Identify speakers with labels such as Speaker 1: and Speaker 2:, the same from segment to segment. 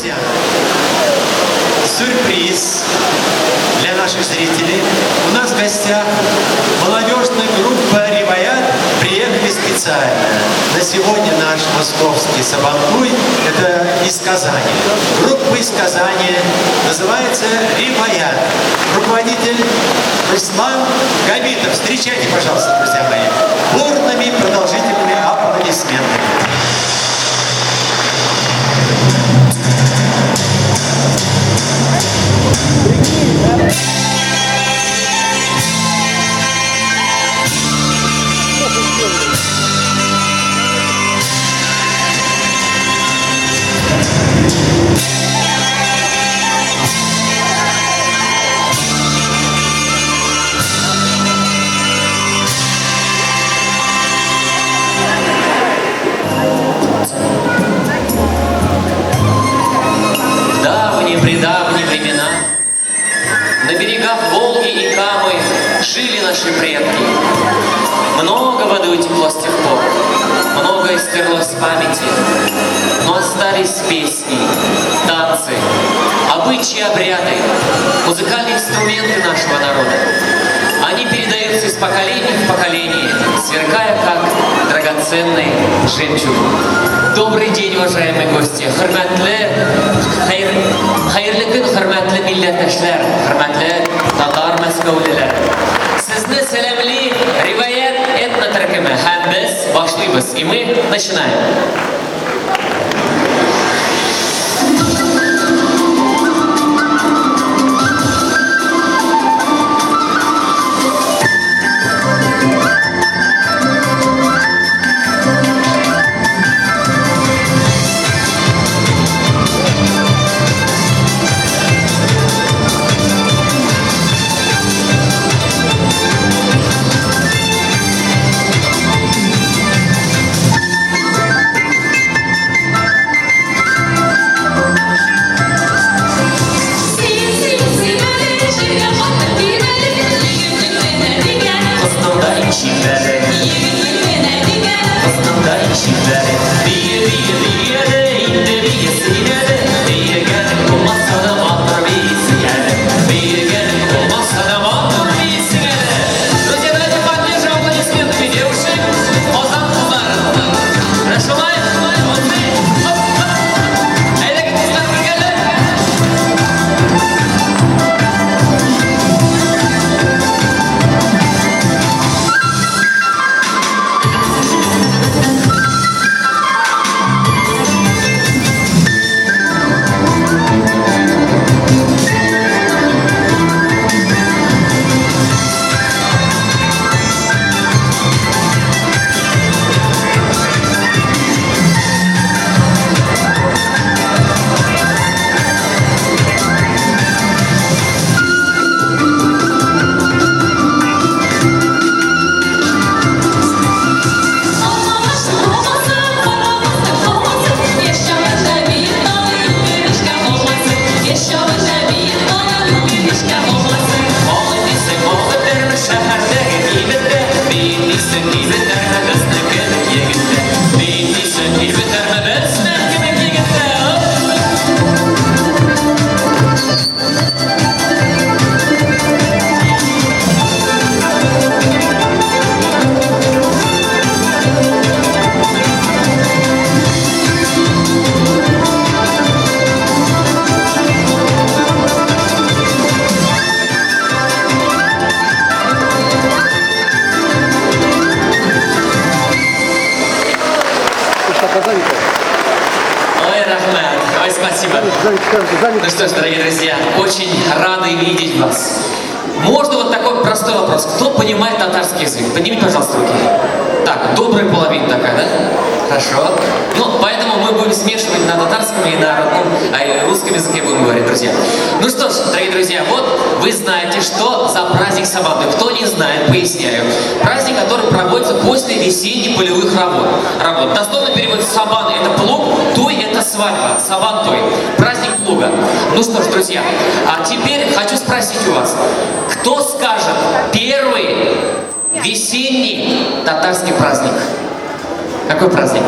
Speaker 1: Друзья, сюрприз для наших зрителей. У нас в гостях молодежная группа «Риваят» приехали специально. На сегодня наш московский Сабантуй – это из Казани. Группа из Казани называется «Риваят». Руководитель Руслан Габитов. Встречайте, пожалуйста, друзья мои, бурными продолжительными аплодисментами.
Speaker 2: В давние-предавние времена на берегах Волги и Камы жили наши предки. Много воды утекло с тех пор, многое стерлось с памяти, но остались песни, танцы, обычаи, обряды, музыкальные инструменты нашего народа. Они передаются из поколения в поколение, сверкая как драгоценный жемчуг. Добрый день, уважаемые гости! Хөрмәтле, хәер, хәерле көн, хөрмәтле милләттәшләр, хөрмәтле татар мәскәүлеләр. Сезне сәламли Риваят этно төркеме һәм без башлыйбыз. И мы начинаем. Друзья, давайте поддержим аплодисментами девушек. Казан кызлары. Менә шулай, молодцы. Хоп, хоп. Әйдәгез, кызлар, бергәләп. Ой, рәхмәт, ой, спасибо. Ну что ж, дорогие друзья, очень рады видеть вас. Можно вот такой простой вопрос. Кто понимает татарский язык? Поднимите, пожалуйста, руки. Так, добрая половина такая, да? Хорошо. Ну, поэтому мы будем смешивать на татарском и на родном, а и русском языке будем говорить, друзья. Ну что ж, дорогие друзья, вот вы знаете, что за праздник Сабантуй. Кто не знает, поясняю. Праздник, который проводится после весенних полевых работ. Работ. Дословно переводится Сабан – это плуг, Туй – это свадьба. Сабантуй. Праздник плуга. Ну что ж, друзья, а теперь хочу спросить у вас, кто скажет первый весенний татарский праздник? Какой праздник?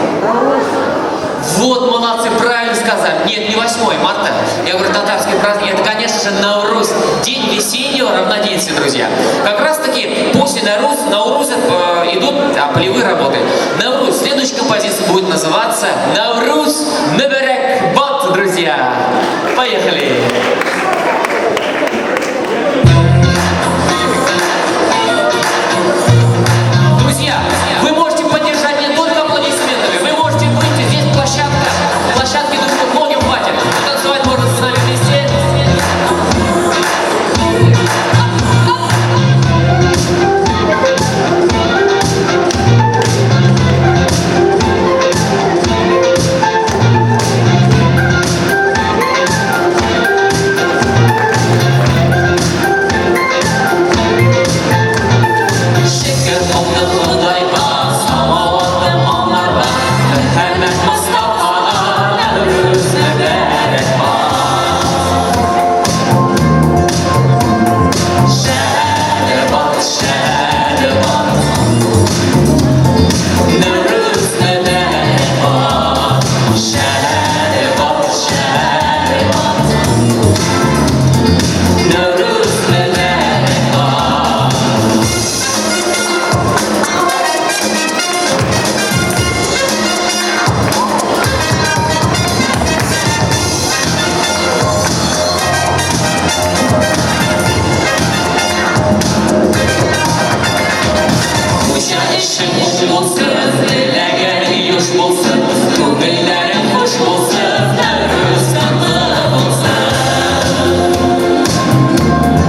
Speaker 2: Вот, молодцы, правильно. Правильно сказали. Нет, не 8 марта. Я говорю, татарский праздник. Это, конечно же, Науруз. День весеннего равноденствия, друзья. Как раз таки после Науруза идут полевые работы. Науруз. Следующая композиция будет называться Науруз Мөбарәк бат, друзья. Поехали! Друзья, вы можете поддержать не только аплодисментами, вы можете выйти, здесь площадка, площадки многим хватит. Танцевать можно с нами вместе. Шөкер кылды Ходайга, салаватым аңарга, Мөхәммәд Мостафага, Нәүрүз мөбарәк бат. Шәде бат, шәде бат, Нәүрүз мөбарәк бат. Шәде бат, шәде бат, Нәүрүз мөбарәк бат. Хуҗа эшең уң булсын, теләгән юш булсын, күңелләрең хуш булсын, Нәүрүз котлы булсын.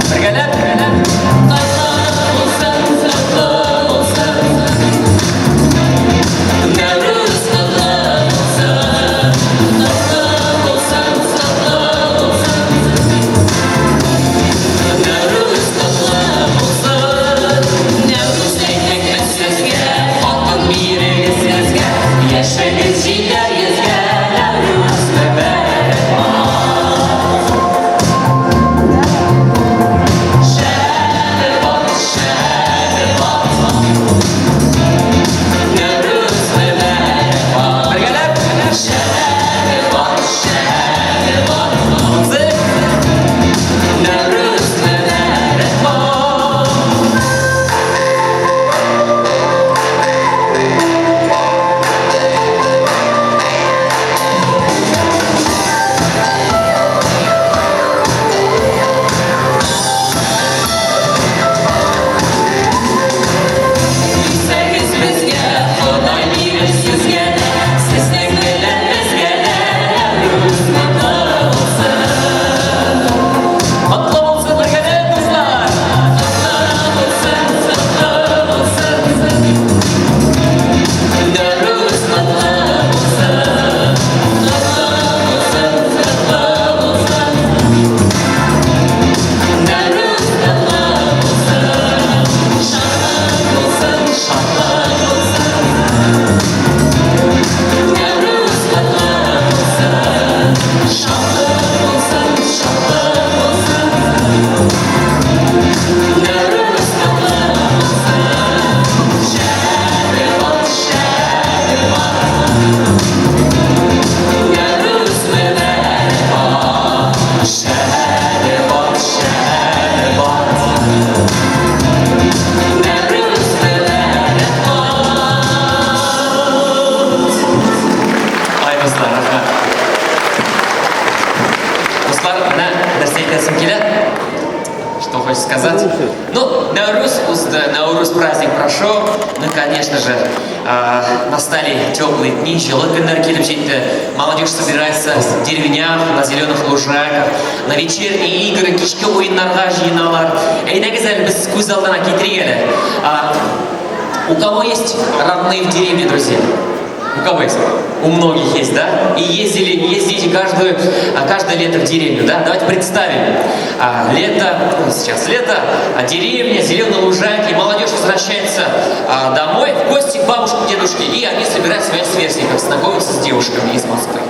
Speaker 2: Бергәләп, бергәләп. Котлы булсын, котлы булсын. Нәүрүз котлы булсын, котлы булсын, котлы булсын. Нәүрүз котлы булсын. Нәүрүз әйтик без сезгә, хатын бирегез безгә, яшәгез җитәр йөзгә, Нәүрүз мөбарәк бат. Шәде бат, шәде бат, Нәүрүз мөбарәк бат. Бергәләп, шәде бат, шәде бат. Молодцы. Нәүрүз мөбарәк бат. Бирсәгез безгә, Ходай бирер сезгә дә, сезнең белән безгә дә Нәүрүз котлы булсын. Котлы булсын бергәләп, дуслар. Котлы булсын, котлы булсын. Нәүрүз котлы булсын. Котлы булсын, котлы булсын. Нәүрүз котлы булсын. Шатлык булсын, шатлык булсын. Нәүрүз котлы булсын. Шатлык булсын, шатлык булсын. Нәүрүз котлы булсын. Шәде бат, шәде бат. Нәүрүз мөбарәк бат. Шәде бат, шәде бат. Нәүрүз мөбарәк бат. Ай, дуслар, рәхмәт. Дуслар, менә нәрсә әйтәсем килә. Что хочешь сказать? Ну, Нәүрүз узды, Нәүрүз праздник прошел. Ну, конечно же, настали теплые дни, җылы көннәр килеп җитте. Молодежь собирается в деревнях, на зеленых лужайках, на вечерние игры, кичке уеннарга җыеналар. Әйдәгез әле без күз алдына китерик әле. У кого есть родные в деревне, друзья? У кого есть? У многих есть, да? И ездили, ездите каждое лето в деревню, да? Давайте представим. Лето, ну, сейчас лето, деревня, зеленые лужайки, молодежь возвращается домой в гости к бабушке, дедушке, и они собирают своих сверстников, знакомятся с девушками из Москвы.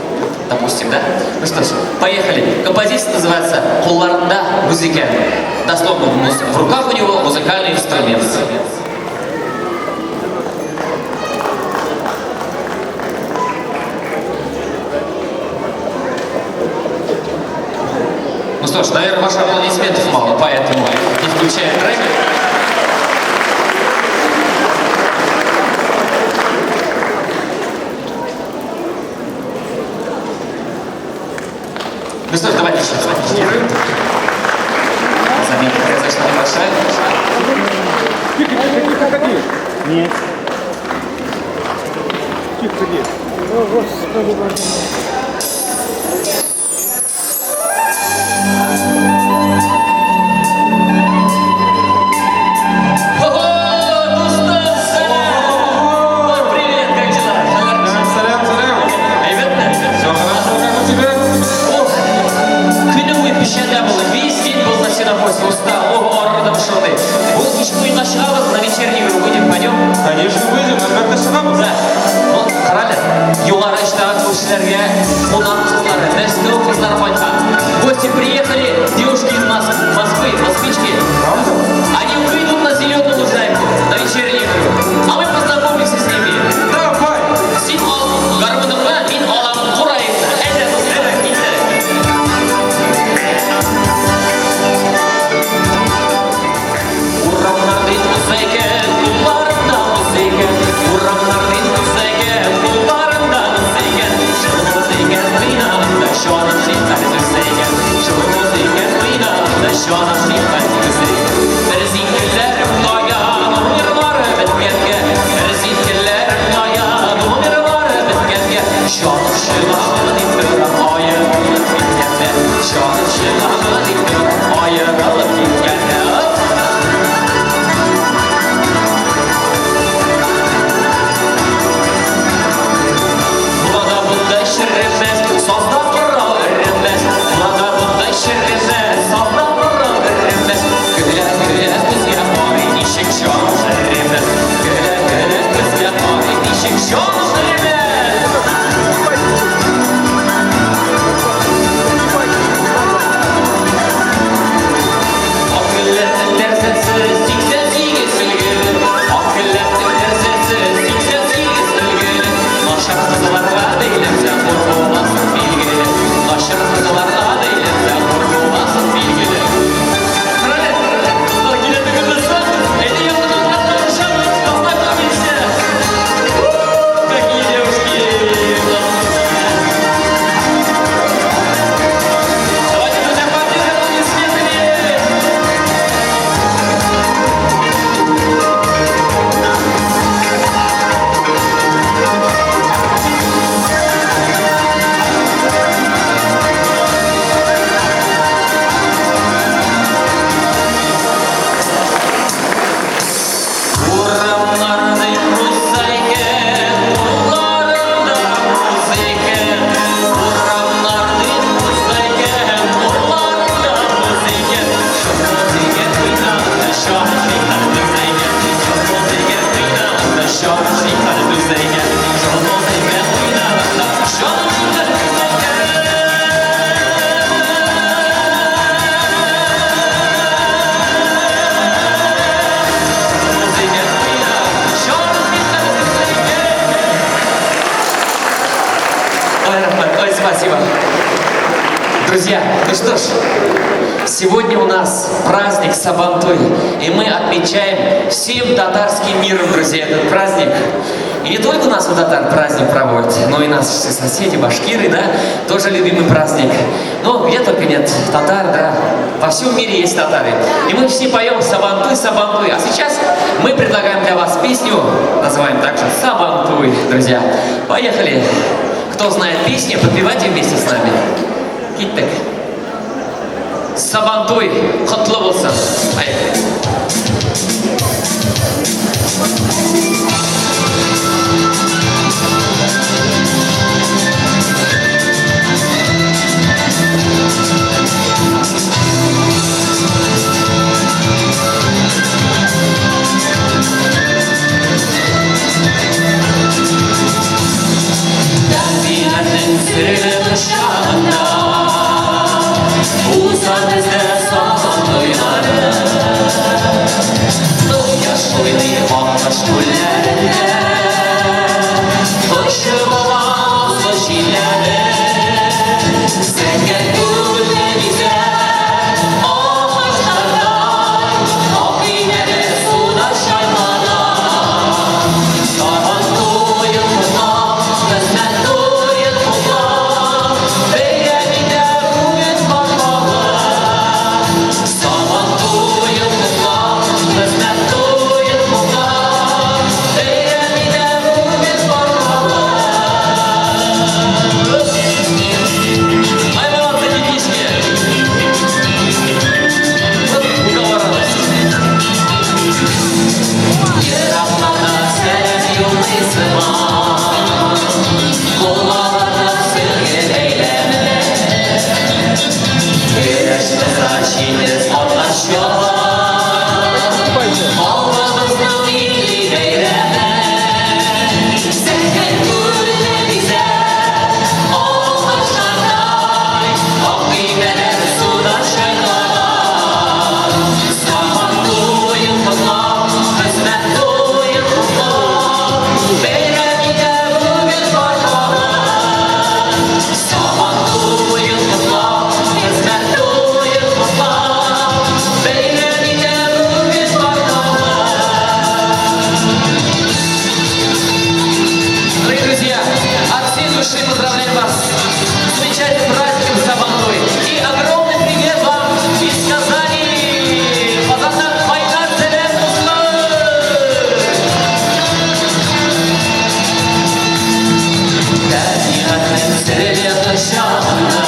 Speaker 2: Допустим, да? Ну что ж, поехали. Композиция называется «Кулларында музыка». Дословно, в руках у него музыкальный инструмент. что ж, наверное, ваших аплодисментов мало, поэтому не включаем трек. Ну что ж, давайте еще аплодируем. Заметка произошла небольшая.
Speaker 3: Тихо, тихо, тихо, ходи.
Speaker 4: Нет.
Speaker 3: Тихо, ходи.
Speaker 4: О, Господи, Боже мой.
Speaker 2: Ого, Густав, салям! Ой, привет, как дела?
Speaker 3: Сәлам, сәлам.
Speaker 2: Ребята,
Speaker 3: Все хорошо, как у тебя?
Speaker 2: Ох, көне буе печәндә булды, весь день был на сенокосе, устал, ого, арыдым шундый. Бүген кичке уенга чыгабыз, на вечерний игру выйдем, пойдем?
Speaker 3: Конечно, выйдем, әлбәттә чыгабыз.
Speaker 2: Да. Ну, кара әле, югары очтагы күршеләргә кунак кызлары, Мәскәү кызлары кайткан. Гости приехали, девушки из Москвы, москвички.
Speaker 3: Правда?
Speaker 2: Они выйдут на зеленую лужайку, на вечернюю игру. А мы познакомимся с ними.
Speaker 3: Давай!
Speaker 2: Син ал гармуныңны, мин алам кураемны. Әйдә, дуслар, киттек. Урамнарның музыка, кулларында музыка. Урамнарның музыка, кулларында музыка. Шул музыка уйнаганда җаным шикәр төзегән. Шул музыка уйнаганда җаным шикәр төзегән. Бер зинкелләрем кая, номерлары беткәнгә. Бер зинкелләрем кая, номерлары беткәнгә. Җаным чыгамы дип торам, аерылып киткәндә. Җаным чыгамы дип торам, аерылып киткәндә. Булада бунда черемәс, сазда кырау эремәс. Булада бунда черемәс, сазда кырау эремәс. Көлә, көлә, күзгә карый, ничек җаным черемәс. Көлә, көлә, күзгә карый, ничек җаным черемәс. Ак келәтнең тәрәзәсе 88 өлгеле. Ак келәтнең тәрәзәсе 88 өлгеле. Начар кызларга бәйләнсә, хур буласың билгеле. Начар кызларга бәйләнсә, хур буласың билгеле. Кара әле, кызлар килә түгелме? Әйдә, якыннан танышабыз, познакомимся. Какие девушки! Давайте, друзья, поддержим аплодисментами! Урамнарның музыка, кулларында музыка. Урамнарның музыка, кулларында музыка. Шул музыка уйнаганда җаным шикәр төзегән. Шул музыка уйнаганда җаным шикәр төзегән. Шул музыка уйнаганда җаным шикәр төзегән. Музыка уйнаганда җаным шикәр төзегән. Ой, рәхмәт, ой, спасибо. Друзья, ну что ж, сегодня у нас праздник Сабантуй, и мы отмечаем всем татарским миром, друзья, этот праздник. И не только у нас у татар праздник проводят, но и наши соседи, башкиры, да, тоже любимый праздник. Но где только нет татар, да, во всем мире есть татары. И мы все поем Сабантуй, Сабантуй. А сейчас мы предлагаем для вас песню, называем также Сабантуй, друзья. Поехали! Кто знает песню, подпевайте вместе с нами. Киттек. Сабантуй, котлы булсын. Поехали. Тәкбирләрнең серле кочагында Уза бездә Сабантуйлары. Кояш уйный Аккош күлләрендә, Очып ава назлы җилләре. Зәңгәр күлне бизәп вас с замечательным праздником Сабантуй. И огромный привет вам из Казани! Казаннан кайнар сәлам, дуслар! Табигатьнең серле кочагында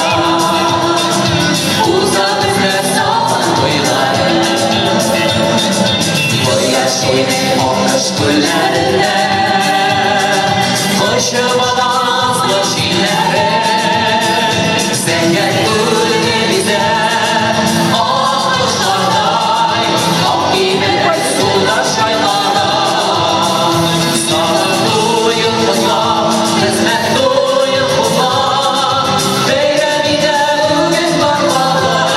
Speaker 2: уза бездә Сабан туйлары. Кояш уйный аккош күлләрендә, кочып ала назлы җилләре. Зәңгәр күлне бизәп, аккошлардай, ак көймәләр суда чайкала. Сабан туен котлап, хезмәт туен хуплап, бәйрәм итә бүген бар халык.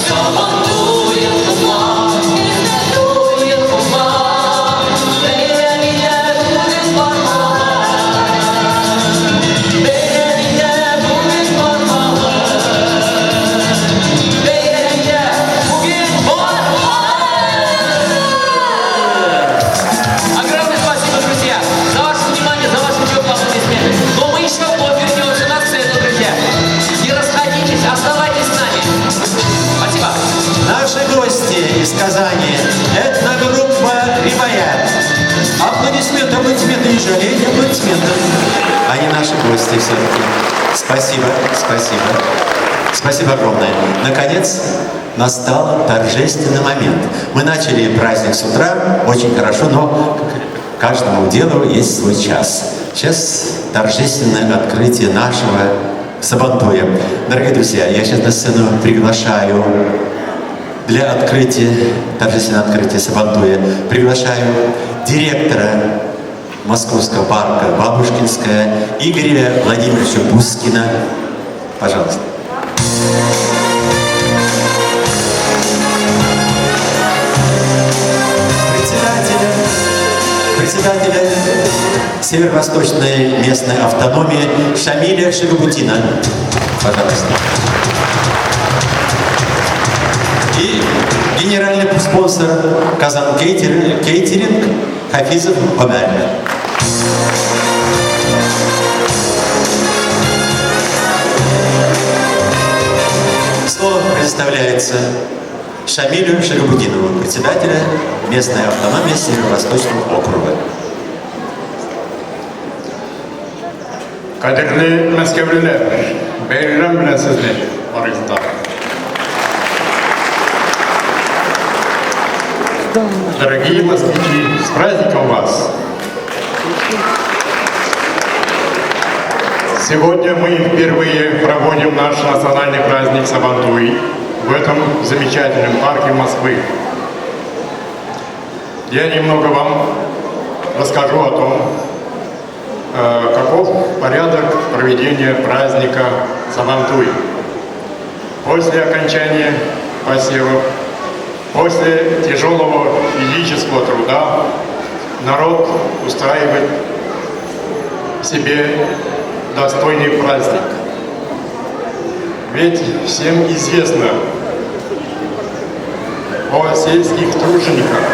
Speaker 2: Сабан туен котлап, хезмәт туен хуплап, бәйрәм итә бүген бар халык. Бәйрәм итә бүген бар халык. Бәйрәм итә бүген бар халык. Огромное спасибо, друзья, за ваше внимание, за ваши теплые аплодисменты. Но мы еще вновь вернемся на сцену, друзья. Не расходитесь, оставайтесь с нами. Спасибо.
Speaker 1: Наши гости из Казани, этногруппа «Риваят». Аплодисменты, аплодисменты, не жалейте аплодисментов. Они наши гости все-таки. Спасибо, спасибо. Спасибо огромное. Наконец, настал торжественный момент. Мы начали праздник с утра, очень хорошо, но к каждому делу есть свой час. Сейчас торжественное открытие нашего Сабантуя. Дорогие друзья, я сейчас на сцену приглашаю для открытия, торжественного открытия Сабантуя, приглашаю директора Московского парка Бабушкинская Игоря Владимировича Бускина. Пожалуйста. Председателя Северо-Восточной местной автономии Шамиля Шигабутдина. Пожалуйста. И генеральный спонсор Казан Кейтеринг Хафизов Омер. Слово предоставляется Шамилю Шигабутдинову, председателя местной автономии Северо-Восточного округа.
Speaker 5: Кадерле мәскәүлеләр, бәйрәм белән сезне барыгызны да. Дорогие москвичи, с праздником вас! Сегодня мы впервые проводим наш национальный праздник Сабантуй в этом замечательном парке Москвы. Я немного вам расскажу о том, каков порядок проведения праздника Сабантуй. После окончания посевов, после тяжелого физического труда народ устраивает себе достойный праздник. Ведь всем известно о сельских тружениках,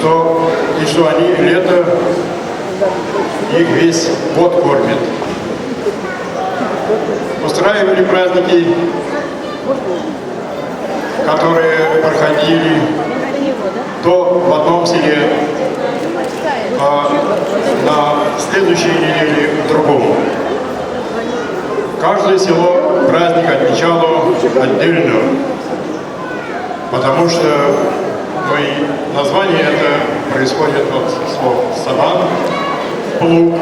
Speaker 5: что они лето их весь год кормят. Устраивали праздники, которые проходили то в одном селе, а на следующей неделе в другом. Каждое село праздник отмечало отдельно, потому что и название это происходит от слов «сабан», «плуг»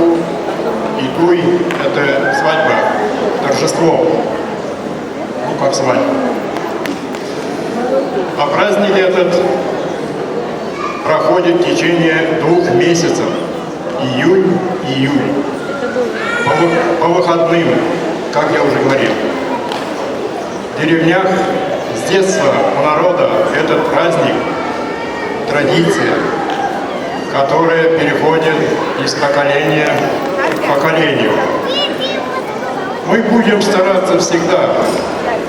Speaker 5: и «туй» — это свадьба, торжество, как свадьба. А праздник этот проходит в течение 2 месяцев, июнь, июль, по выходным, как я уже говорил. В деревнях с детства у народа этот праздник — традиция, которая переходит из поколения к поколению. Мы будем стараться всегда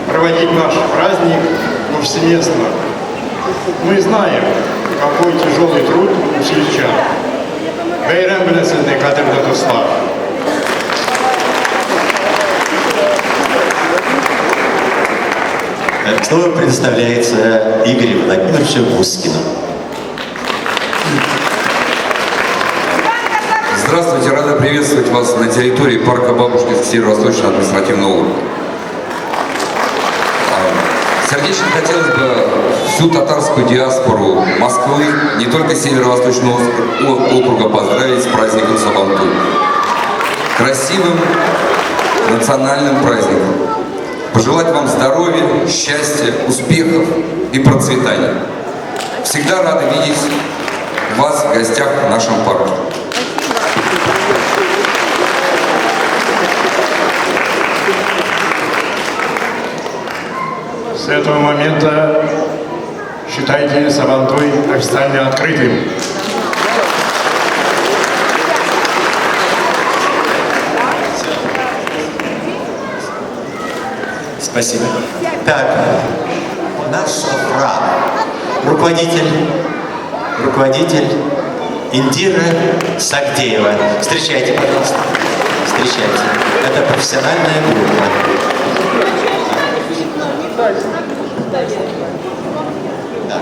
Speaker 5: проводить наш праздник повсеместно. Мы знаем, какой тяжелый труд у сельчан. Бәйрәм белән сезне, кадерле дуслар!
Speaker 1: Слово предоставляется Игорю Владимировичу Мускину.
Speaker 6: Здравствуйте, рада приветствовать вас на территории парка Бабушкинск Северо-Восточного административного округа. Сердечно хотелось бы всю татарскую диаспору Москвы, не только Северо-Восточного округа, поздравить с праздником Сабантуй. Красивым национальным праздником. Пожелать вам здоровья, счастья, успехов и процветания. Всегда рады видеть вас в гостях в нашем парке.
Speaker 5: С этого момента считайте Сабантуй официально открытым.
Speaker 1: Спасибо. Так, наш Сафра, руководитель Индира Сагдеева. Встречайте, пожалуйста. Встречайте. Это профессиональная группа. Да.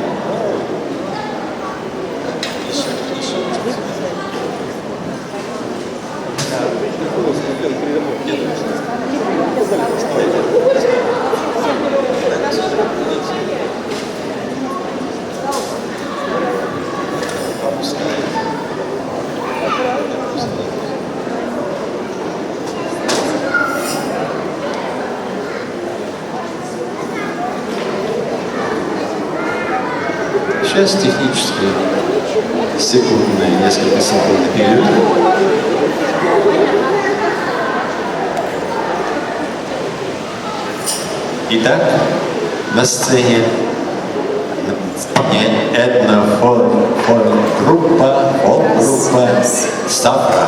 Speaker 1: Сейчас техническая секундная, несколько секунд перерыв. Итак, на сцене этно-фолк-группа «Сафра».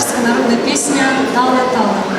Speaker 7: Татарская народная песня «Тала-тала».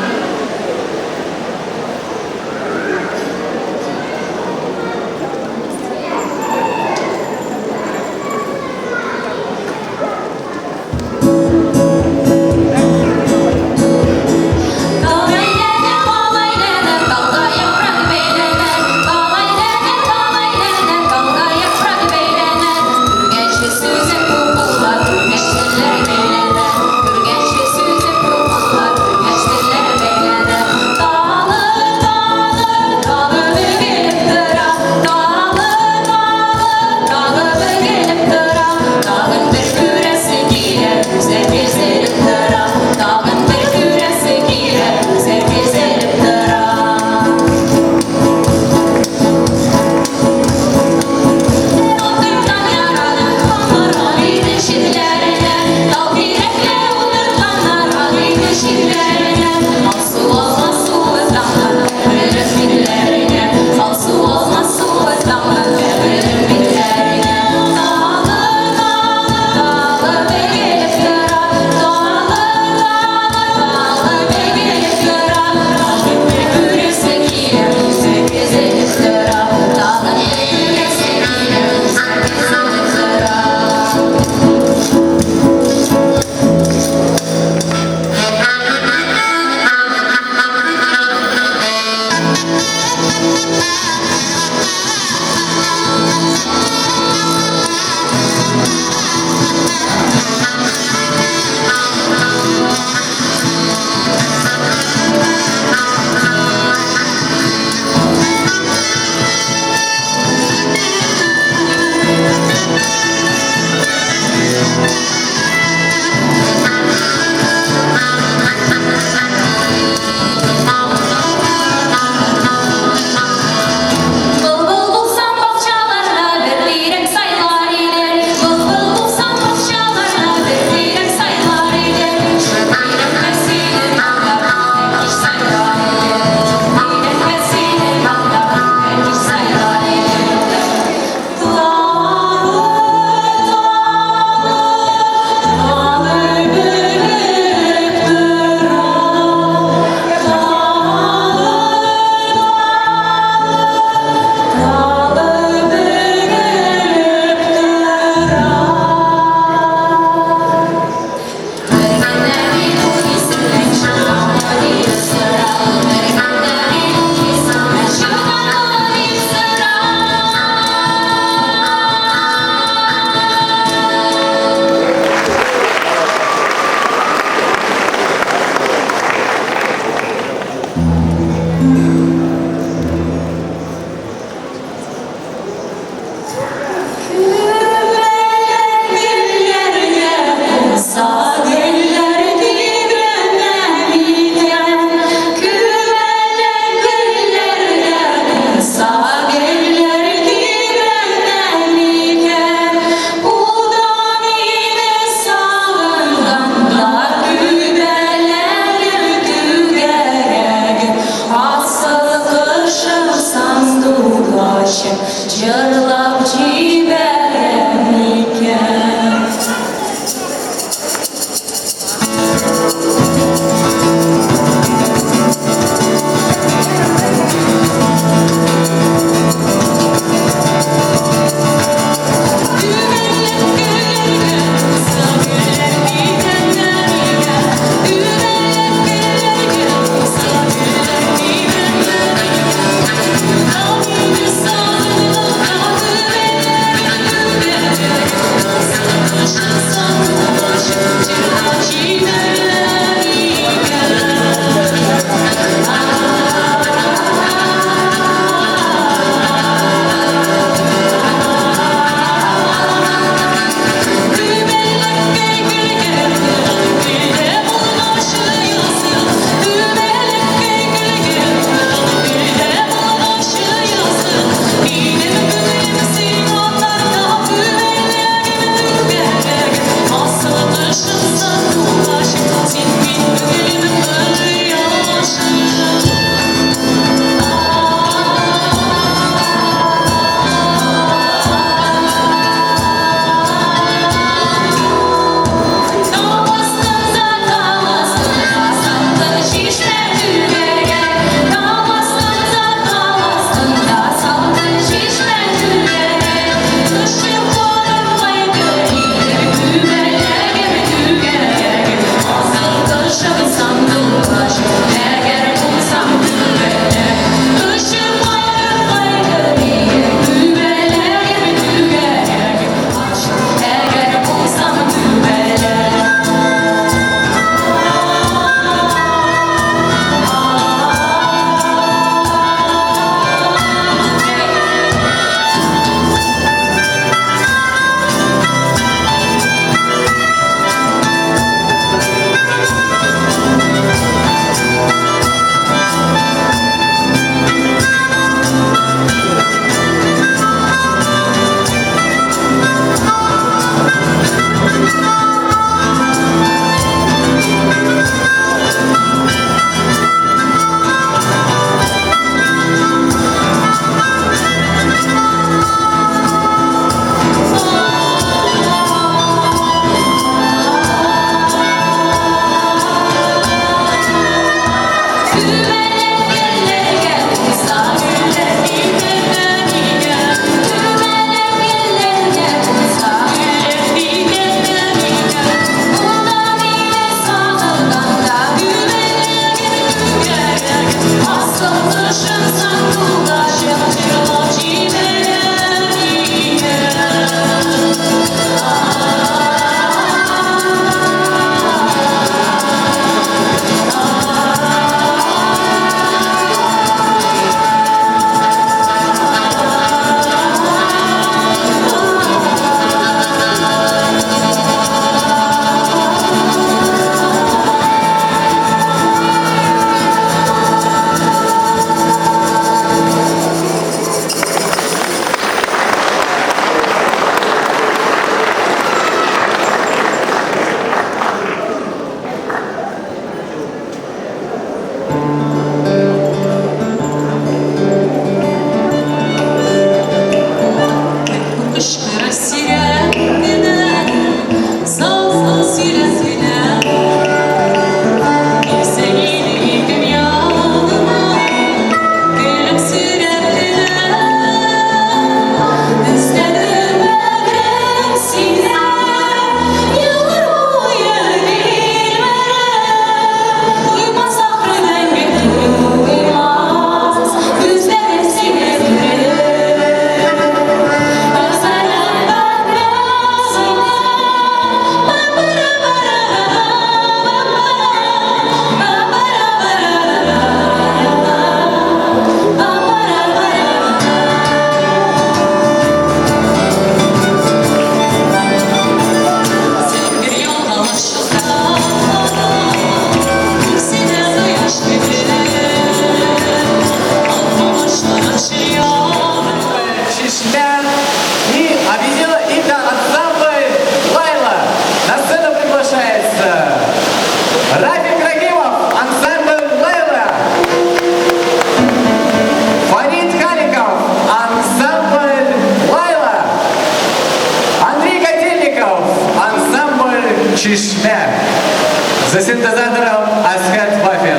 Speaker 8: За синтезатором Асхат Вафин.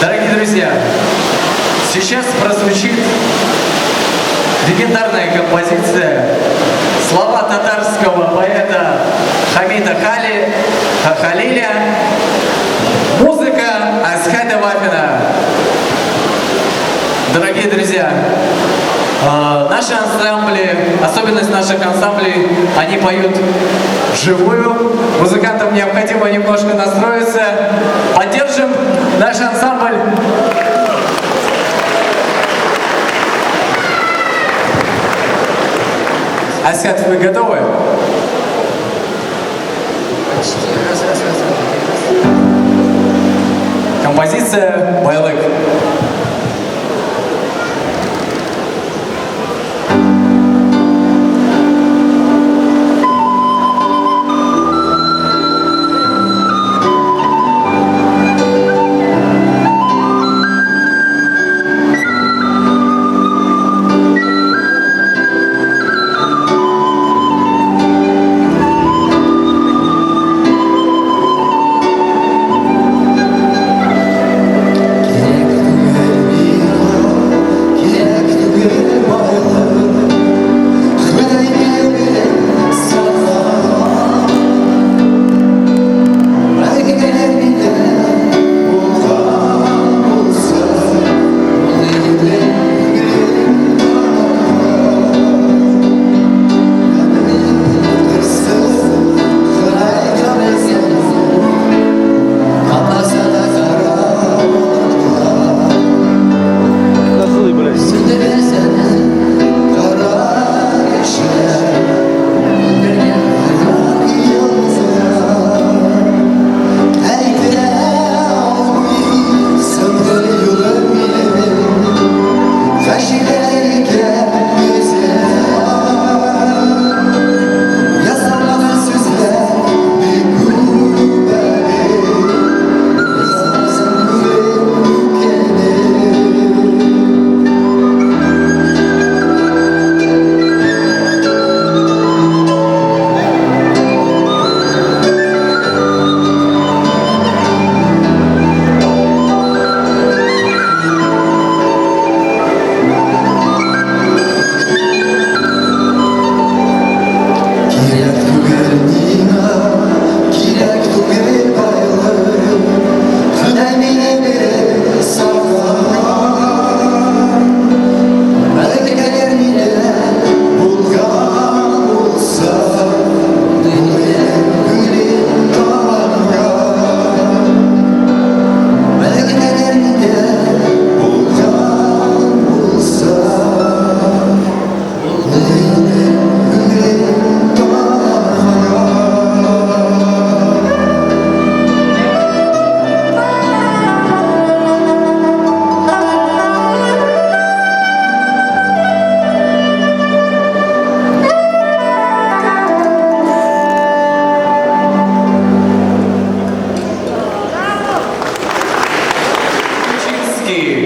Speaker 8: Дорогие друзья, сейчас прозвучит легендарная композиция, слова татарского поэта Хамида Халиля, музыка Асхата Вафина. Дорогие друзья, наши ансамбли, особенность наших ансамблей, они поют вживую. Музыкантам необходимо немножко настроиться. Поддержим наш ансамбль. Асхат, вы готовы?
Speaker 2: Почти. Раз, раз, раз, раз.
Speaker 8: Композиция «Байлык».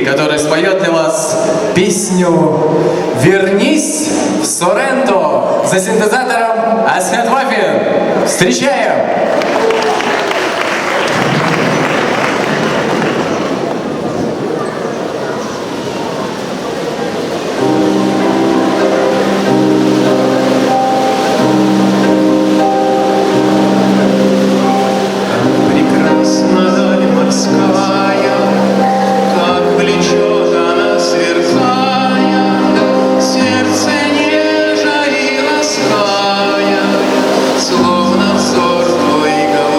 Speaker 8: Который споет для вас песню «Вернись в Соренто» за синтезатором Асхат Вафин. Встречаем!
Speaker 9: Прекрасна даль морская, как влечет она, сверкая, сердце нежа и лаская, словно взор твой голубой.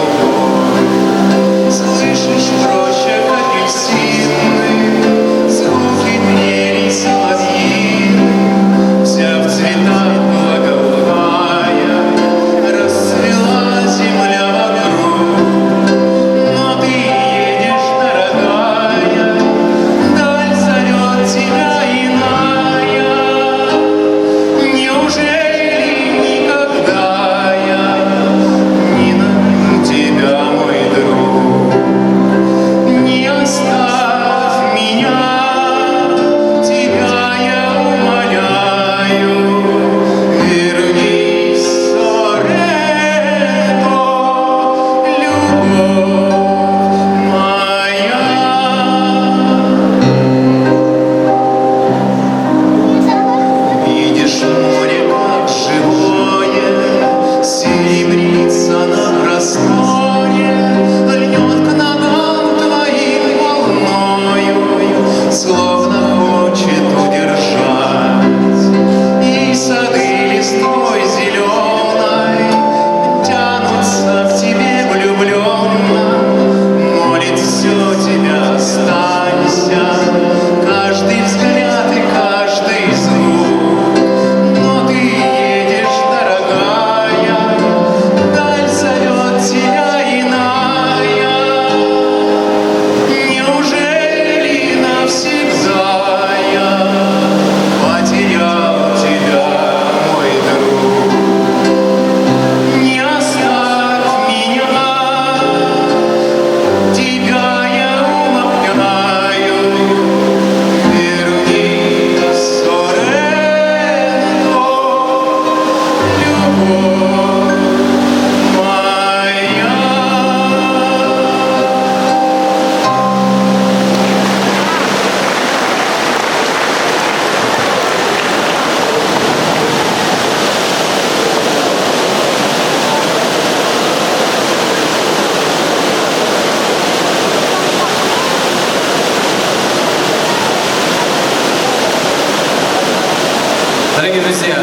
Speaker 8: Друзья,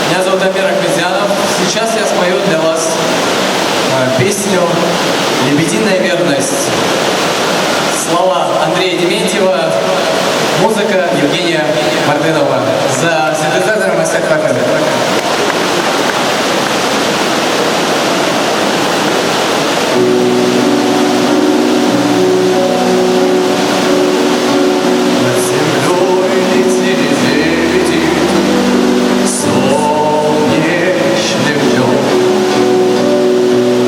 Speaker 8: меня зовут Амир Ахмедзянов. Сейчас я спою для вас песню «Лебединая верность». Слова Андрея Дементьева, музыка Евгения Мартынова. За синтезатором Асхат Вафин. Над землей летели лебеди солнечным днем.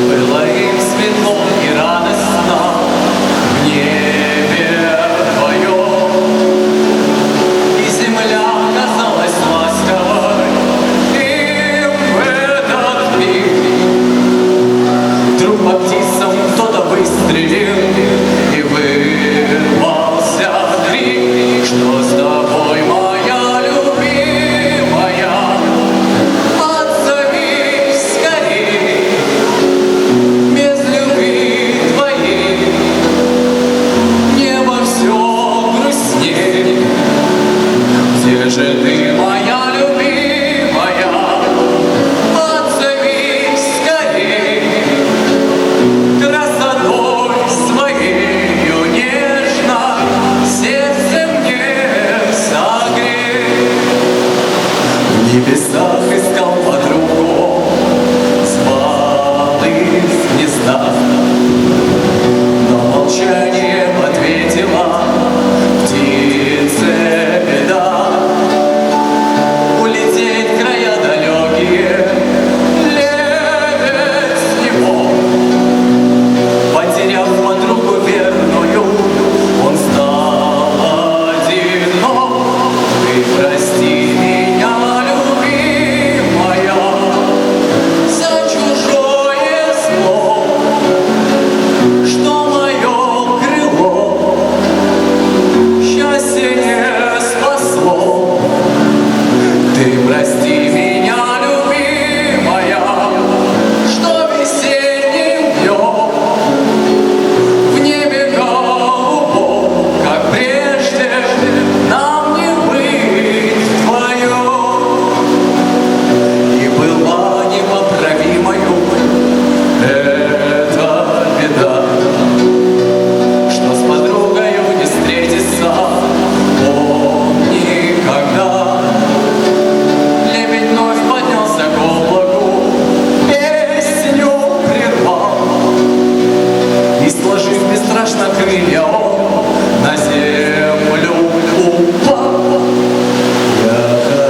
Speaker 8: Было им светло и радостно в небе вдвоем. И земля казалась ласковой им в этот миг. Вдруг по птицам кто-то выстрелил, и вырвался крик, что с тобой, моя любимая, отзовись скорей, без любви твоей небо все грустней. Где же ты, моя любимая, отзовись скорей, красотой своею нежно сердце мне согрей. В небесах искал подругу, звал из гнезда, но молчанием ответила птице беда. Улететь в края далекие лебедь не мог. Потеряв подругу верную, он стал одинок. Ты прости меня, любимая, за чужое зло, что мое крыло счастье не спасло. Ты прости меня, любимая, что весенним днем в небе голубом, как прежде, нам не быть вдвоем. И была непоправимою эта беда, что с подругою не встретится он никогда. Лебедь вновь поднялся к облаку, песню прервал, и, сложив бесстрашно крылья, он на землю упал. Я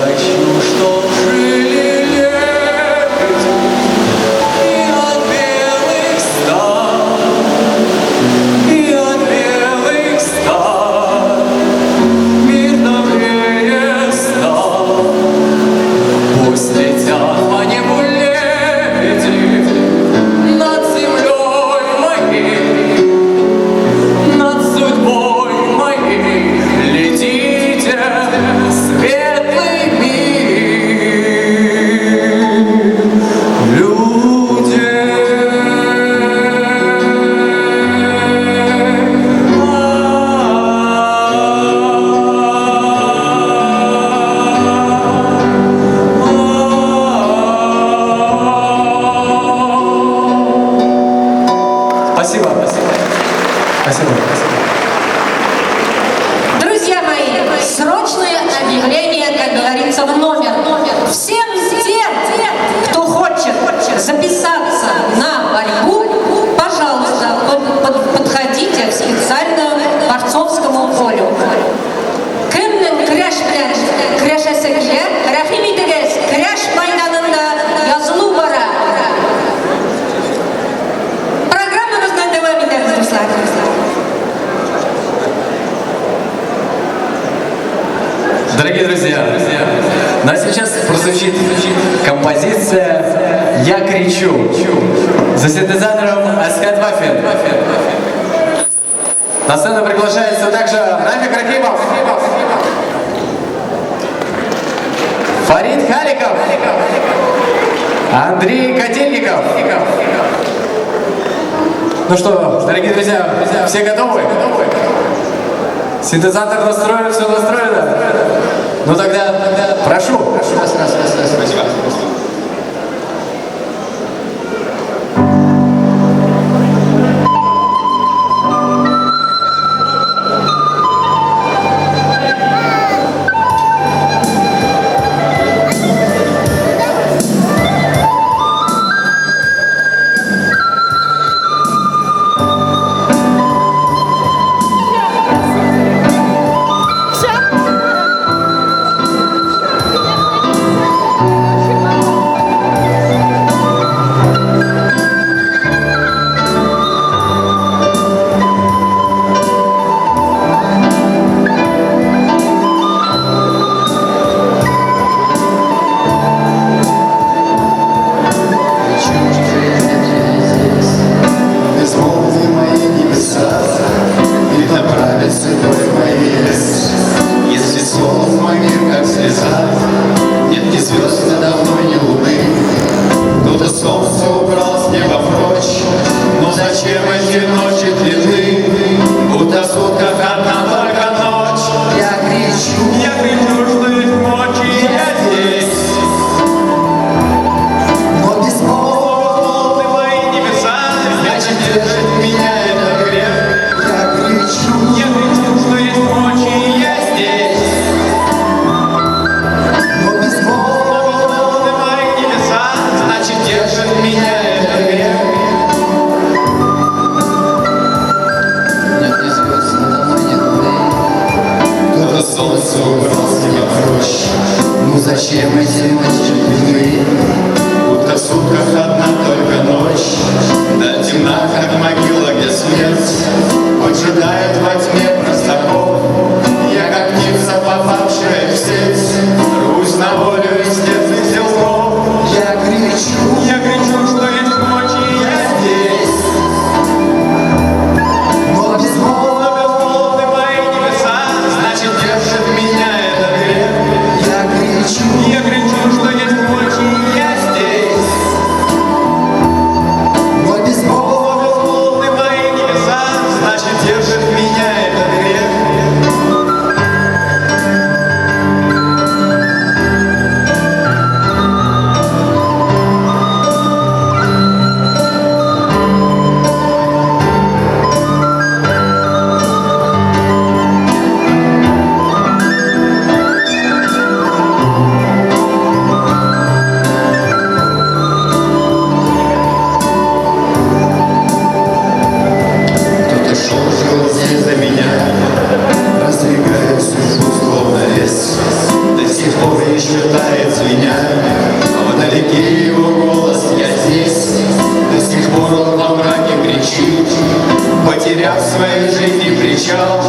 Speaker 8: хочу, чтоб жили лебеди и от белых стай, и от белых стай мир добрее стал. Пусть летят по небу лебеди над землей моей, над судьбой моей. Летите, светлый мир, люди. Спасибо. Спасибо.
Speaker 10: Друзья мои, срочное объявление, как говорится, в номер. Всем тем, кто хочет записаться на борьбу, пожалуйста, подходите к специальному борцовскому полю. Кемнең көрәш белән көрәшәсе килә, рәхим итегез, көрәш мәйданында язылу бара. Программабызны дәвам итәбез, дуслар.
Speaker 8: Дорогие друзья, ну а сейчас прозвучит композиция «Я кричу» за синтезатором Асхат Вафин. На сцену приглашается также Рафик Рахимов, Фарид Халиков, Андрей Котельников. Ну что, дорогие друзья, все готовы? Синтезатор настроен, все настроено. Ну тогда прошу.
Speaker 2: Раз, раз, раз, раз.
Speaker 3: Спасибо.
Speaker 9: Безмолвны мои небеса, и направит седой мой лес. Если словом мой мир, как слеза, нет ни звезд надо мной, ни луны. Кто-то солнце убрал с неба прочь, но зачем эти ночи длины? Будто в сутках одна только ночь.
Speaker 1: Я кричу,
Speaker 3: Я кричу, что есть мочи, я здесь.
Speaker 1: но безмолвны
Speaker 3: Безмолвны мои небеса, значит, держит меня этот грех.
Speaker 1: Я кричу,
Speaker 3: Я кричу, что есть мочи, я здесь.
Speaker 1: но безмолвны
Speaker 3: Безмолвны мои небеса, значит, держит меня этот грех.
Speaker 1: Нет ни звезд надо мной, ни луны.
Speaker 9: Кто-то солнце убрал с неба прочь,
Speaker 1: Ну зачем эти ночи длины?
Speaker 9: будто в сутках одна только ночь. Даль темна, как могила, где смерть поджидает во тьме простаков. Я как птица, попавшая в сеть, рвусь на волю из тесных силков.
Speaker 1: Я кричу,
Speaker 3: Я кричу, что есть мочи, я здесь.
Speaker 1: но безмолвны
Speaker 3: Но безмолвны мои небеса, значит, держит меня этот грех.
Speaker 1: Я кричу,
Speaker 3: Я кричу, что есть мочи, я здесь.
Speaker 1: но безмолвны
Speaker 3: Но безмолвны мои небеса, значит, держит меня этот грех.
Speaker 9: Кто-то шел, жил здесь за меня, раздвигая судьбу, словно лес. До сих пор еще тает звеня, а вдалеке его голос «Я здесь». До сих пор он во мраке кричит, потеряв в своей жизни причал.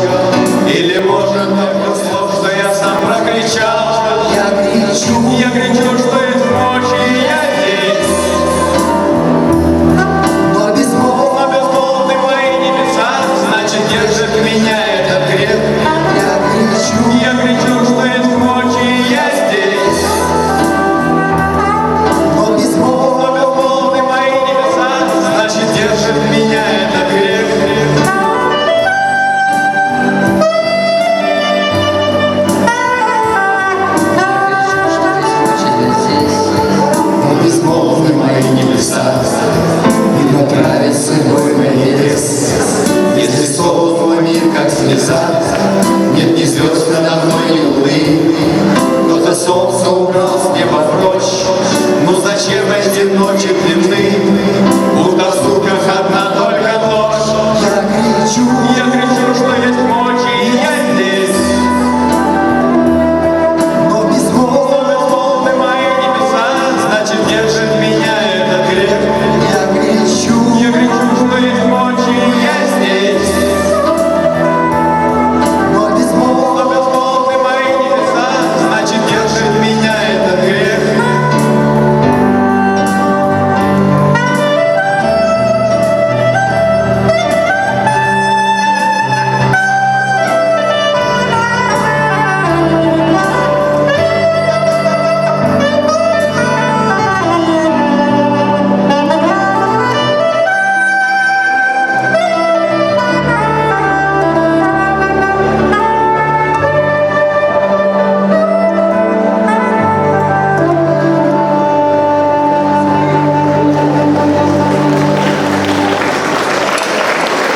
Speaker 3: Или, может, только слов, что я сам прокричал.
Speaker 1: Я кричу,
Speaker 3: Я кричу, что есть мочи, я здесь.
Speaker 1: но безмолвны
Speaker 3: Но безмолвны мои небеса, значит, держит меня этот грех.
Speaker 1: Я кричу,
Speaker 3: Я кричу, что есть мочи, я здесь.
Speaker 1: но безмолвны
Speaker 3: Но безмолвны мои небеса, значит, держит меня этот грех.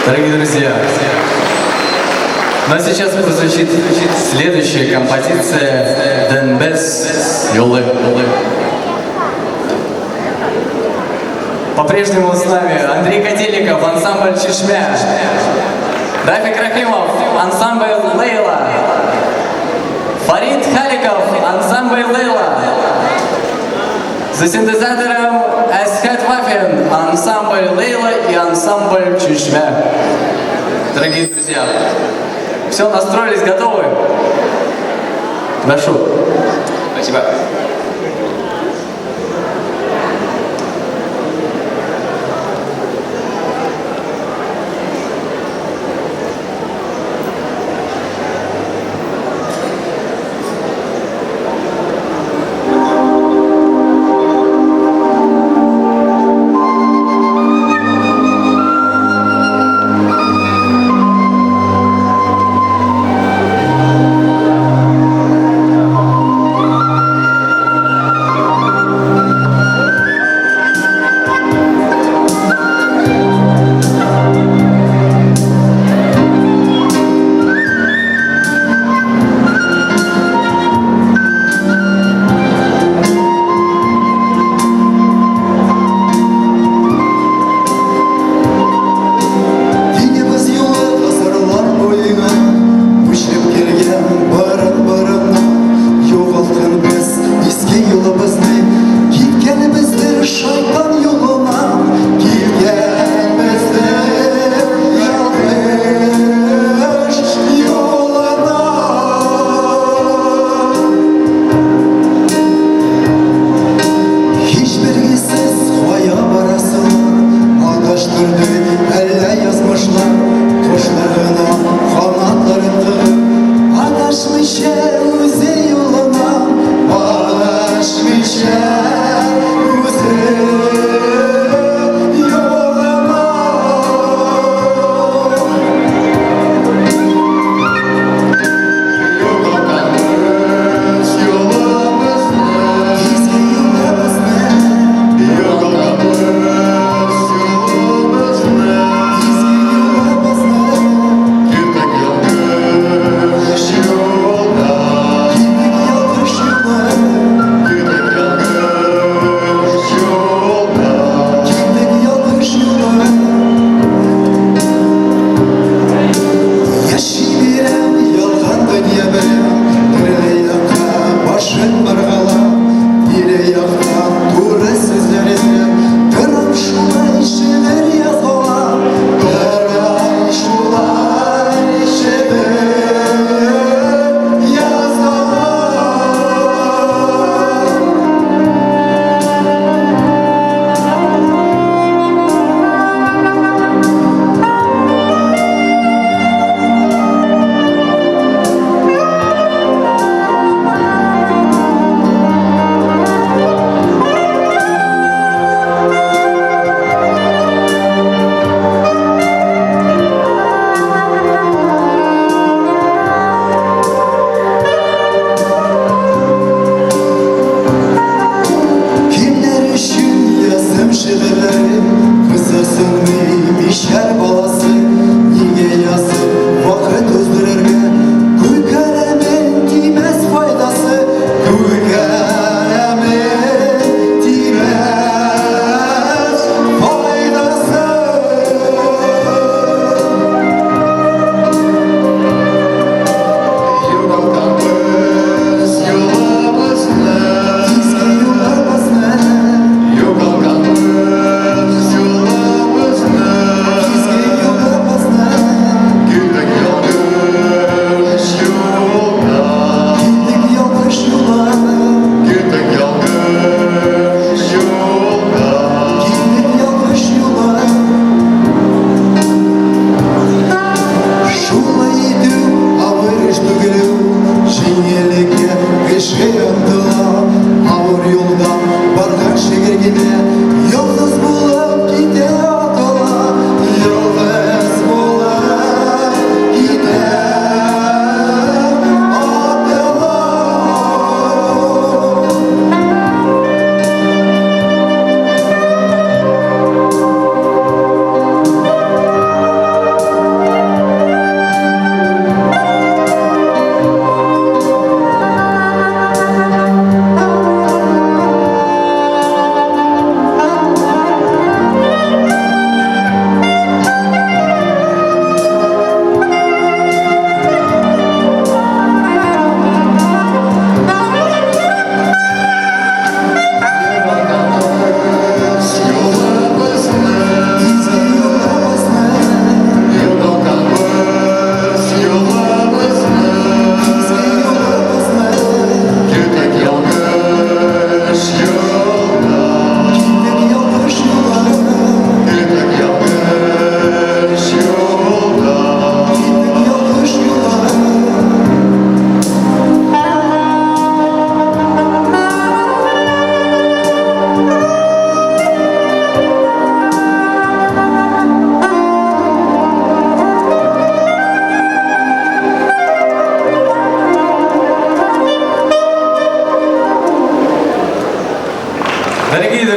Speaker 8: Дорогие друзья, ну а сейчас прозвучит следующая композиция «Донбасс Юлы». По-прежнему с нами Андрей Котельников, ансамбль «Чешмя», Рафик Рахимов, ансамбль «Лейла», Фарид Халиков, ансамбль «Лейла», за синтезатором Эсхат Вафин, ансамбль «Лейла» и ансамбль «Чешмя». Дорогие друзья, все, настроились, готовы? Прошу.
Speaker 2: Спасибо.
Speaker 9: Динебез юлы гасырлар буена Күчеп килгән борын-борыннан. Югалткан без изге юлыбызны, Киткәнебездер шайтан юлына, Киткәнбездер ялгыш юлына. Һич билгесез кая барасылар, Адаштырды әллә язмышлар, Кошларына канатларын тыгып, Адашмыйча үзе юлына, Адашмыйча үзе юлына.
Speaker 5: Югалтканбыз юлыбызны,
Speaker 9: Изге юлыбызны,
Speaker 5: югалтканбыз юлыбызны.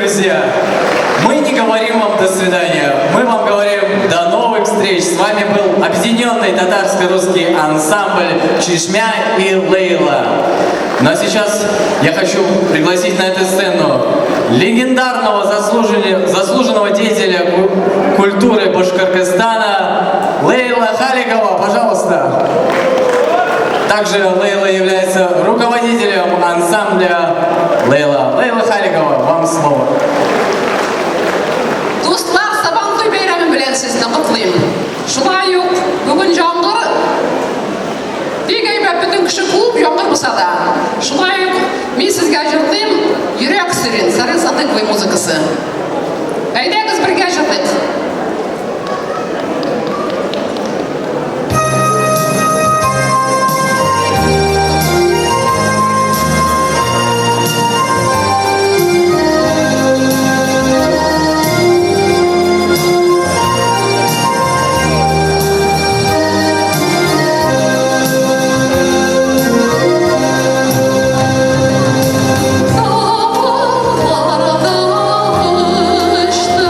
Speaker 8: друзья, мы не говорим вам до свидания, мы вам говорим до новых встреч. С вами был объединенный татарско-русский ансамбль Чишмя и Лейла. Ну а сейчас я хочу пригласить на эту сцену легендарного заслуженного деятеля культуры Башкортостана Лейла Халикова. Пожалуйста. Также Лейла является руководителем ансамбля Лейла. Лейла Халикова, вам слово.
Speaker 11: Дуслар, Сабантуй бәйрәме белән сезне котлыйм. Шулай ук бүген яңгыр бик әйбәт, бөтен кеше күп, яңгыр булса да. Шулай ук мин сезгә җырлыйм Йөрәк серен, Зарин Садыковой музыкасы. Әйдәгез бергә җырлыйк. Давылларда очты.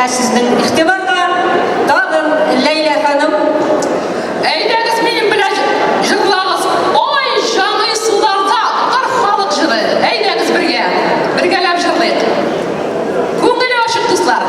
Speaker 10: Ә сезнең игътибарга тагын Ләйлә ханым.
Speaker 11: Әйдәгез минем белән җырлагыз. Ой, җаный суларда татар халык җыры. Әйдәгез бергә, бергәләп җырлыйк. Күңеле ачык, дуслар.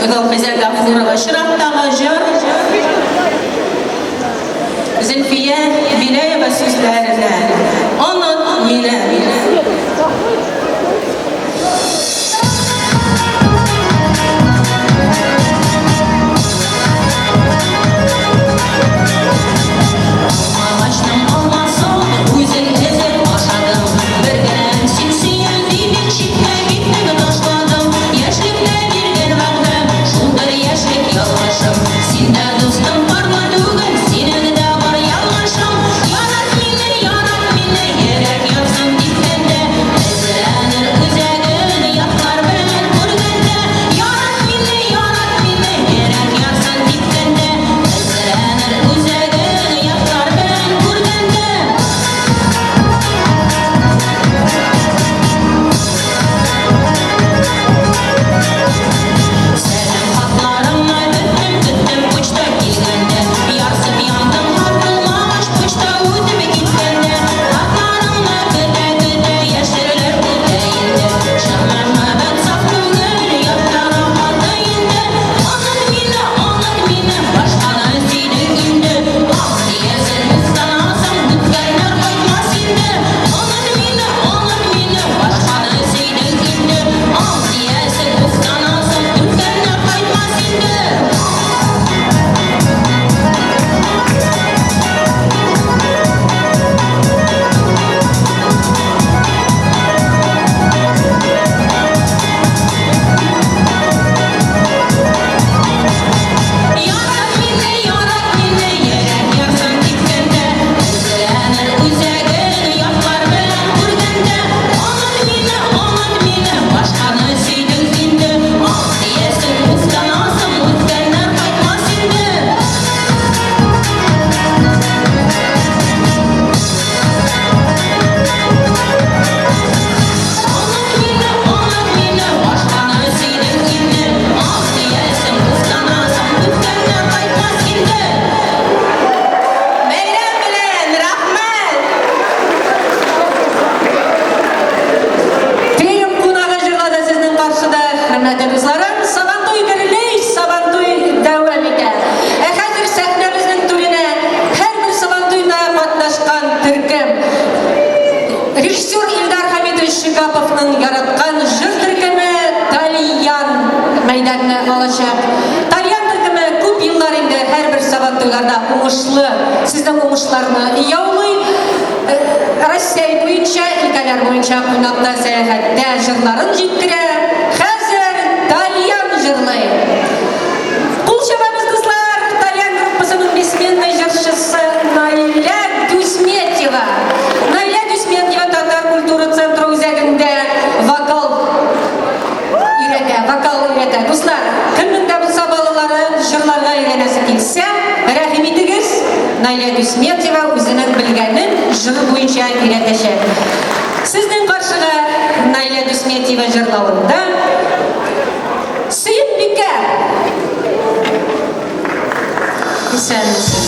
Speaker 10: Гәүһизә Гафурова. Чираттагы җыр Зөлфия Беляева сүзләренә Оныт мине. Агачның алмасын үзең өзеп ашадың. Бер генә син сөям дидең, читкә киттең, ташладың. Яшьлектә биргән вәгъдәм, шул бер яшьлек ялгышым. Син дә дустым парлы түгел, синең дә бар ялгышың. Ярат мине, ярат мине, йөрәк янсын типкәндә. Эзләнер үзәген ятлар белән күргәндә. Ярат мине, ярат мине, йөрәк янсын типкәндә. Эзләнер үзәген ятлар белән күргәндә. Сәлам хатларыңны көттем, көттем почта килгәндә. Ярсып яндым хат булмагач, почта үтеп киткәндә. Хатларыңны көтә-көтә яшьләр үтә инде. Чын мәхәббәт саф түгел, ятлары калды инде. Оныт мине, оныт мине, башканы сөйдең инде. Ах, диярсең, уфтанасың, үткәннәр кайтмас инде. Оныт мине, оныт мине, башканы сөйдең инде. Ах, диярсең, уфтанасың, үткәннәр кайтмас инде. Ярат мине, ярат мине, йөрәк ярсын типкәндә. Эзләнер үзәген ятлар белән күргәндә. Оныт мине, оныт мине, башканы сөйдең инде. Ах, диярсең, уфтанасың, үткәннәр кайтмас инде. Оныт мине, оныт мине, башканы сөйдең инде. Ах, диярсең, уфтанасың, үткәннәр кайтмас инде.
Speaker 12: Бәйрәм белән, рәхмәт!
Speaker 10: Пермь кунагы җырлады сезнең каршыда, хөрмәтле дусларым. Сабантуй гөрли, Сабантуй дәвам итә. Ә хәзер сәхнәбезнең түренә һәрбер Сабантуйда катнашкан төркем. Режиссер Илдар Хамитович Шигаповның яраткан җыр төркеме Тальян мәйданны алачак. Тальян төркеме күп еллар инде һәрбер Сабантуйларда уңышлы, сезнең уңышларны яулый. Россия буенча, өлкәләр буенча кунакта, сәяхәттә җырларын җиткерә. Хәзер Тальян җырлый. Кул чабабыз, дуслар! Тальян группасының бессменный җырчысы Наилә Дусметьева. Наилә Дусметьева Татар культура центры үзәгендә вокал өйрәтә, вокал өйрәтә. Дуслар, кемнең дә булса балалары җырларга өйрәнәсе килсә, рәхим итегез, Наилә Дусметьева үзенең белгәнен җыр буенча өйрәтәчәк. Сезнең каршыга Наилә Дусметьева җырлавында Сөембикә.
Speaker 7: Исәнмесез.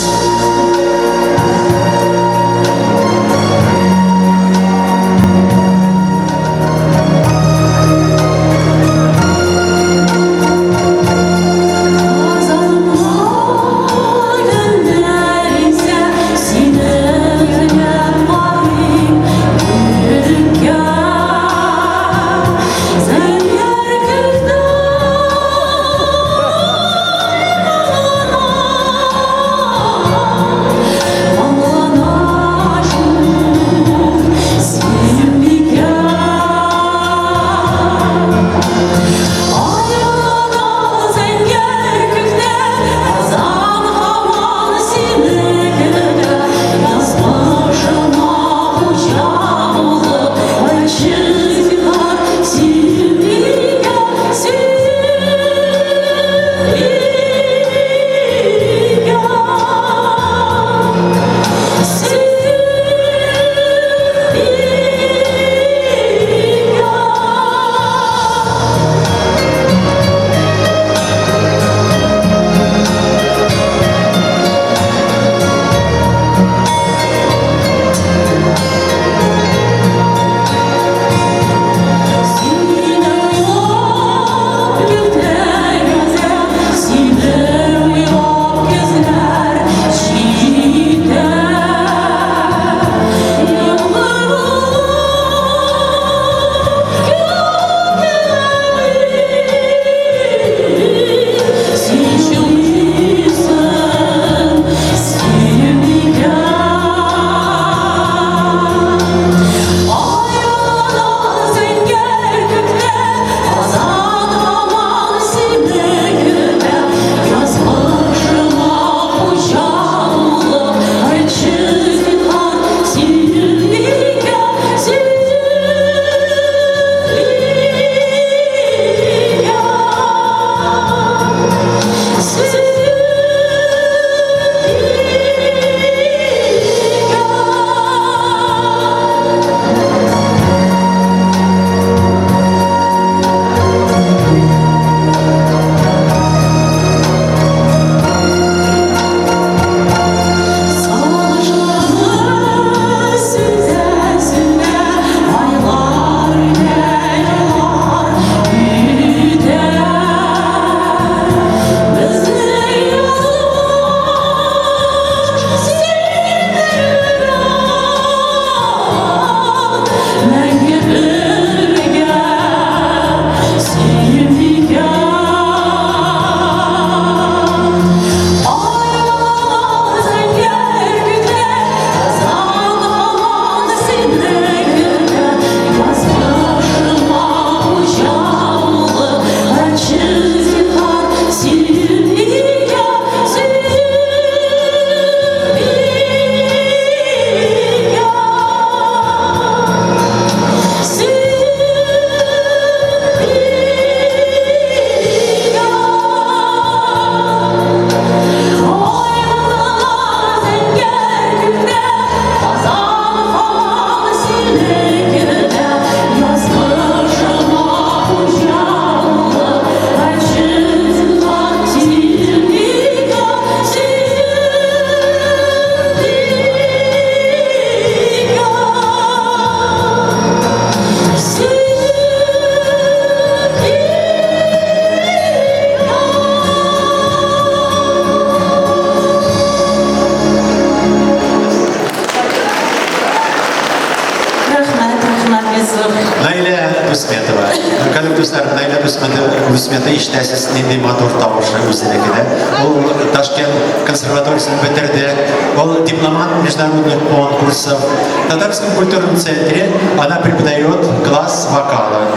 Speaker 1: аплодисменты ишетәсез, нинди матур тавышы үзенеке дә. Ул Ташкент консерваториясен бетерде. Ул дипломант международных конкурсов. В Татарском культурном центре она преподает класс вокала.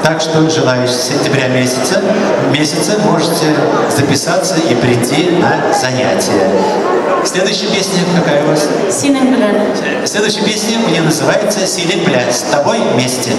Speaker 1: Так что желающие с сентября месяца можете записаться и прийти на занятия. Следующая песня какая у вас?
Speaker 7: Синең белән.
Speaker 1: Следующая песня мне называется «Синең белән. С тобой вместе».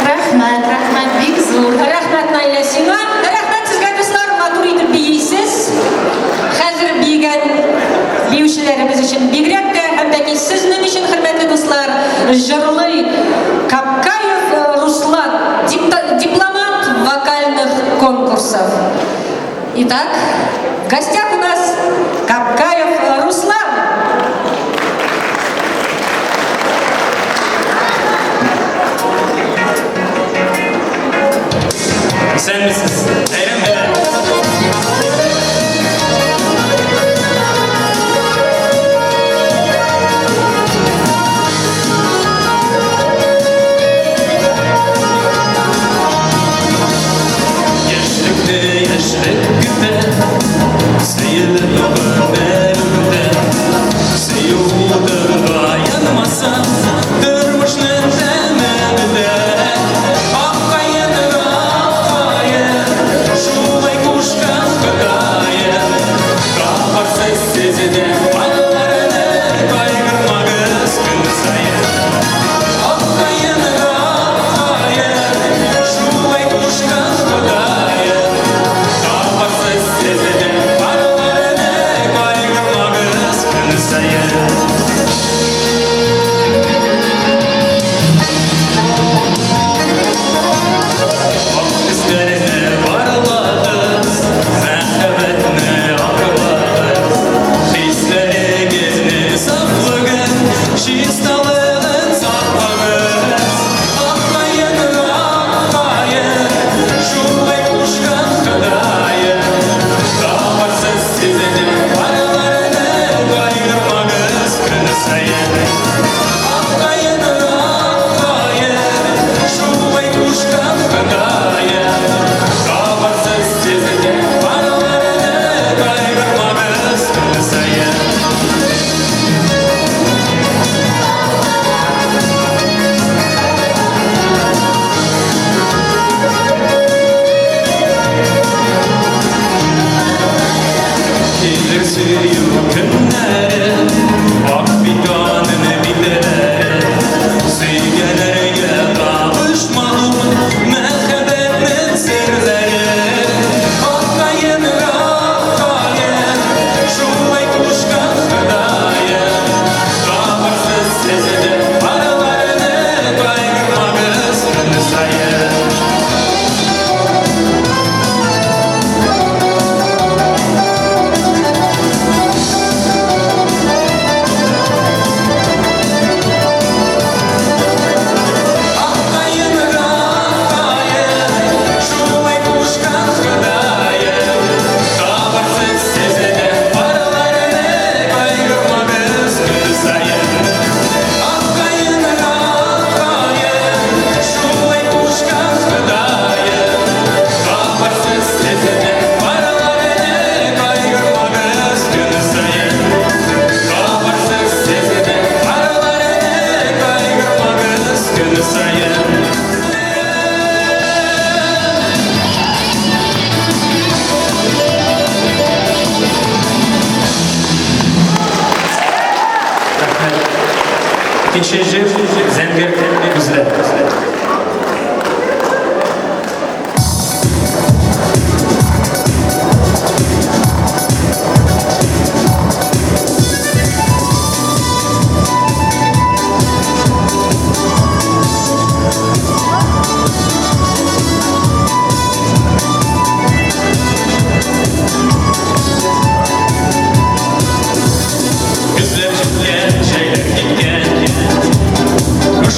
Speaker 7: Рәхмәт, рәхмәт, бик зур.
Speaker 10: Рәхмәт, Наилә, сиңа. Рәхмәт сезгә, дуслар, матур итеп биисез. Хәзер биегән биючеләребез өчен бигрәк тә һәм дә ки сезнең өчен, хөрмәтле дуслар, җырлый Капкаев Руслан, дипломант вокальных конкурсов. Итак, в гостях у нас Капкаев Руслан.
Speaker 3: Исәнмесез. Бәйрәм белән. Яшьлекне яшьлек көтә, сөю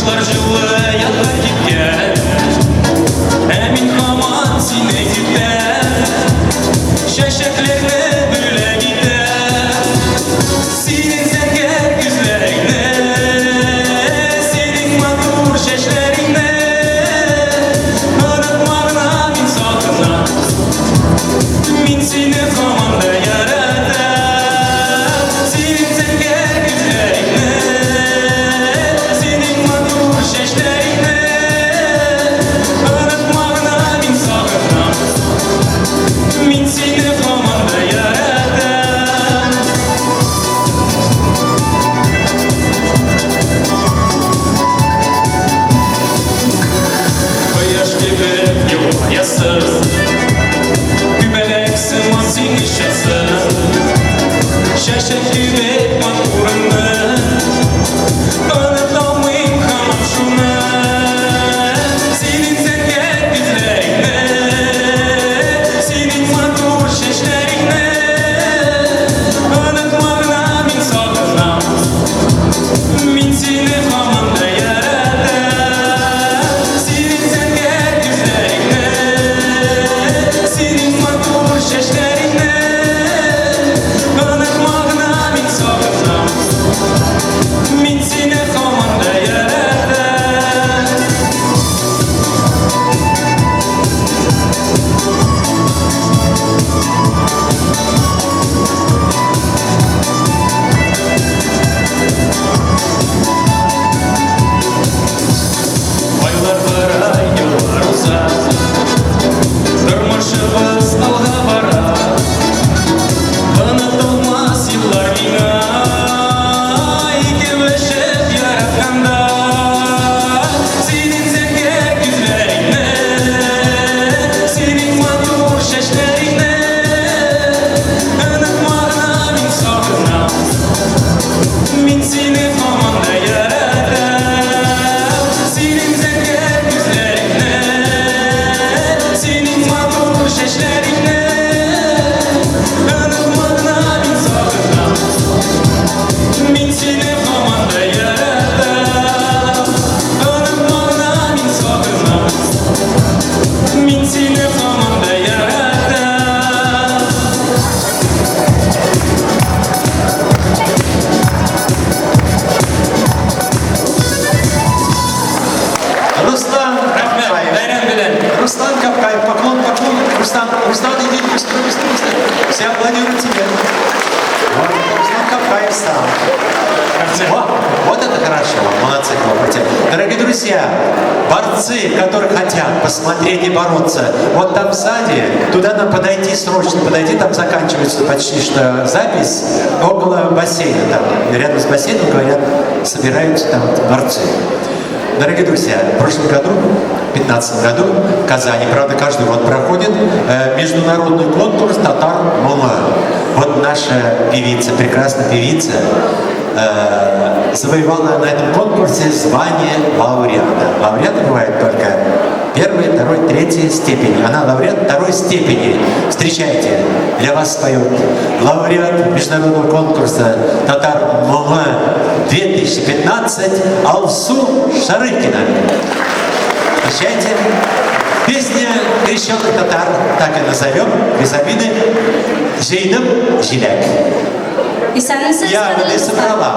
Speaker 13: Кошлар җылы якка киткән, Ә мин һаман сине көтәм. Чәчәкләрне бүләк итәм. Синең зәңгәр күзләреңне, Синең матур чәчләреңне Онытма гына мин сагынам. Мин сине һаман да яратам. Синең зәңгәр күзләреңне, Синең матур чәчләреңне Онытма гына мин сагынам. Мин сине һаман да яратам. Кояш кебек елмаясың, Күбәләк сыман син очасың, Чәчәк кебек матурыңны Оныталмыйм һаман шуны. Синең зәңгәр күзләреңне, Синең матур чәчләреңне Онытма гына мин сагынам. Мин сине һаман да яратам. Синең зәңгәр күзләреңне, Синең матур чәчләреңне Онытма гына мин сагынам. Мин сине һаман да яратам. Айлар бара, еллар уза, Тормышыбыз алга бара. Онытылмас еллар миңа, Икәүләшеп яратканда. Синең зәңгәр күзләреңне, Синең матур чәчләреңне Онытма гына мин сагынам. Мин сине һаман да яратам. Синең зәңгәр күзләреңне, Синең матур чәчләреңне Онытма гына мин сагынам. Мин сине һаман да яратам. Онытма гына мин сагынам. Мин сине һаман да яратам.
Speaker 1: Руслан Капкаев.
Speaker 2: Бәйрәм белән.
Speaker 1: Руслан Капкаев, поклон, поклон. Руслан, Руслан, иди, быстро, быстро, быстро. Все аплодируют тебе. Вот, Руслан Капкаев стал. Вот, вот это хорошо. Молодцы, хлопайте. Дорогие друзья, борцы, которые хотят посмотреть и бороться, вот там сзади, туда нам подойти срочно, подойти, там заканчивается почти что запись, около бассейна, там, рядом с бассейном, говорят, собираются там борцы. Дорогие друзья, в прошлом году, в 2015 году, в Казани, правда, каждый год проходит международный конкурс «Татар моңы». Вот наша певица, прекрасная певица, завоевала на этом конкурсе звание лауреата. Лауреаты бывают только первой, второй, третьей степени. Она лауреат второй степени. Встречайте, для вас поет лауреат международного конкурса «Татар моңы» 2015 Алсу Шарыкина. Встречайте. Песня крещенных татар, так и назовем, без обиды, «Җыйдым җиләк».
Speaker 7: Исәнмесез,
Speaker 1: Я
Speaker 7: кадерле
Speaker 1: не
Speaker 7: дуслар.
Speaker 1: собрала.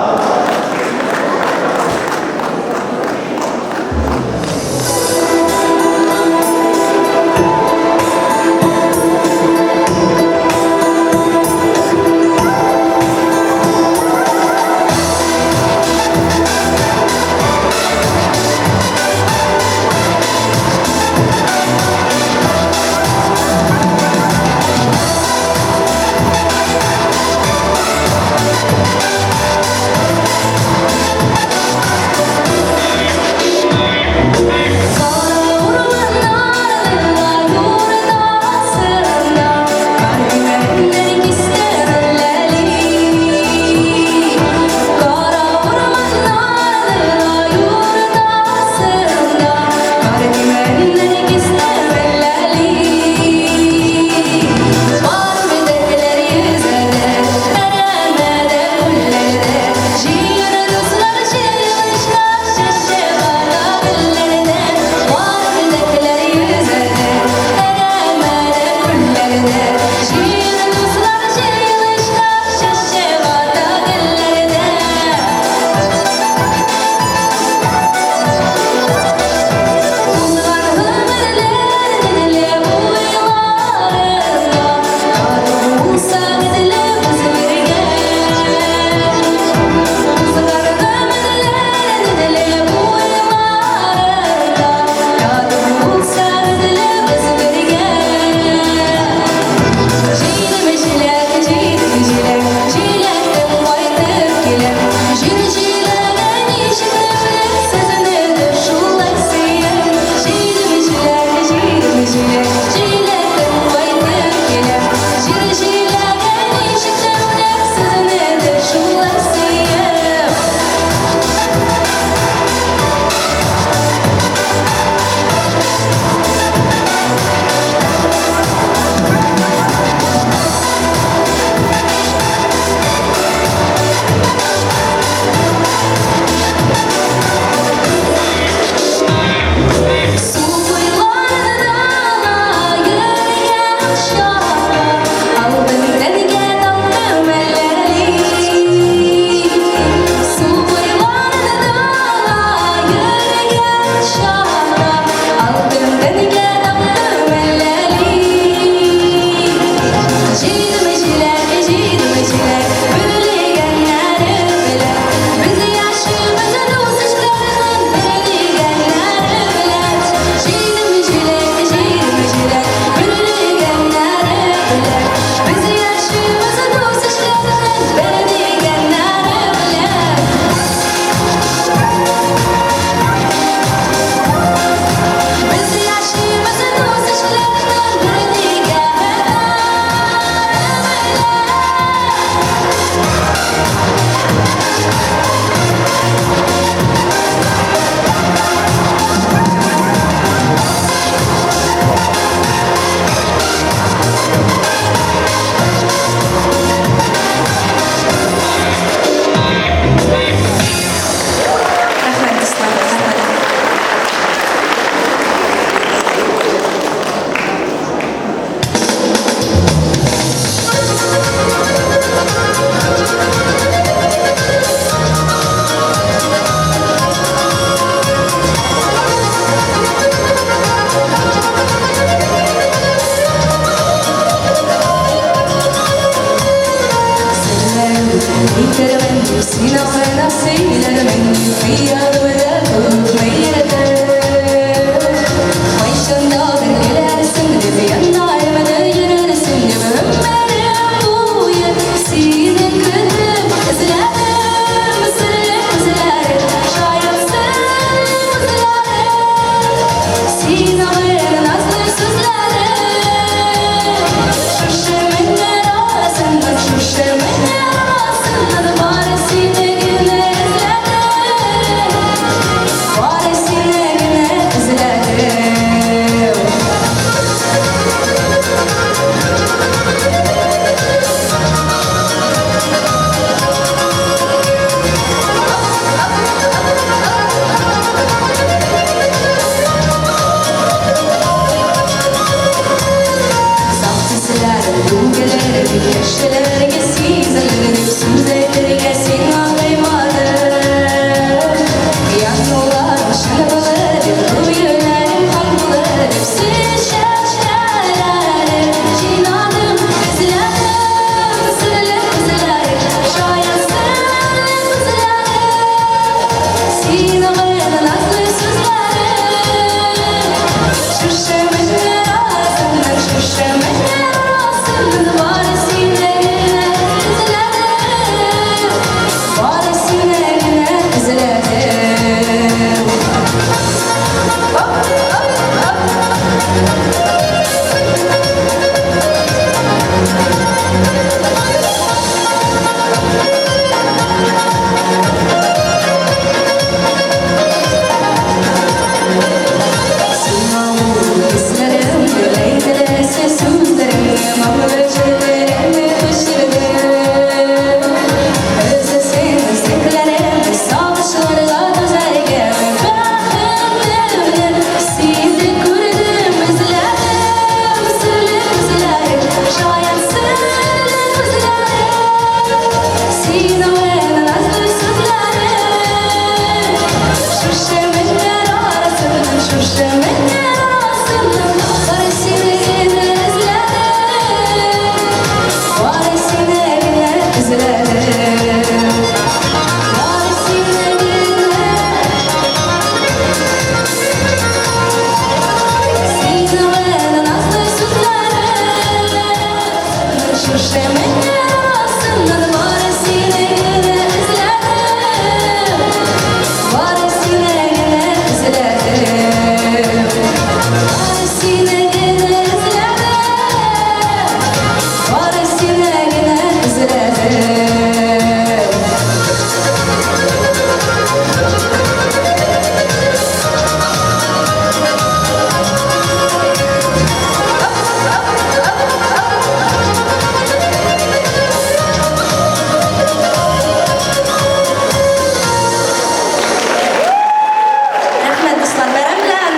Speaker 7: Рәхмәт, дуслар, бәйрәм белән!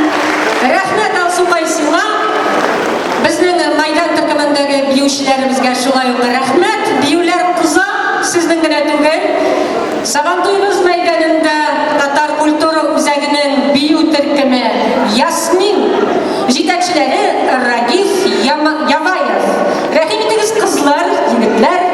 Speaker 10: Рәхмәт, Алсукай, сиңа. Безнең Майдан төркемендәге биючеләребезгә шулай ук рәхмәт. Биюләр кыза, сезнең генә түгел. Сабантуебыз мәйданында Татар культура үзәгенең бию төркеме Ясмин, җитәкчеләре Рагиф Яваев. Рәхим итегез, кызлар, егетләр.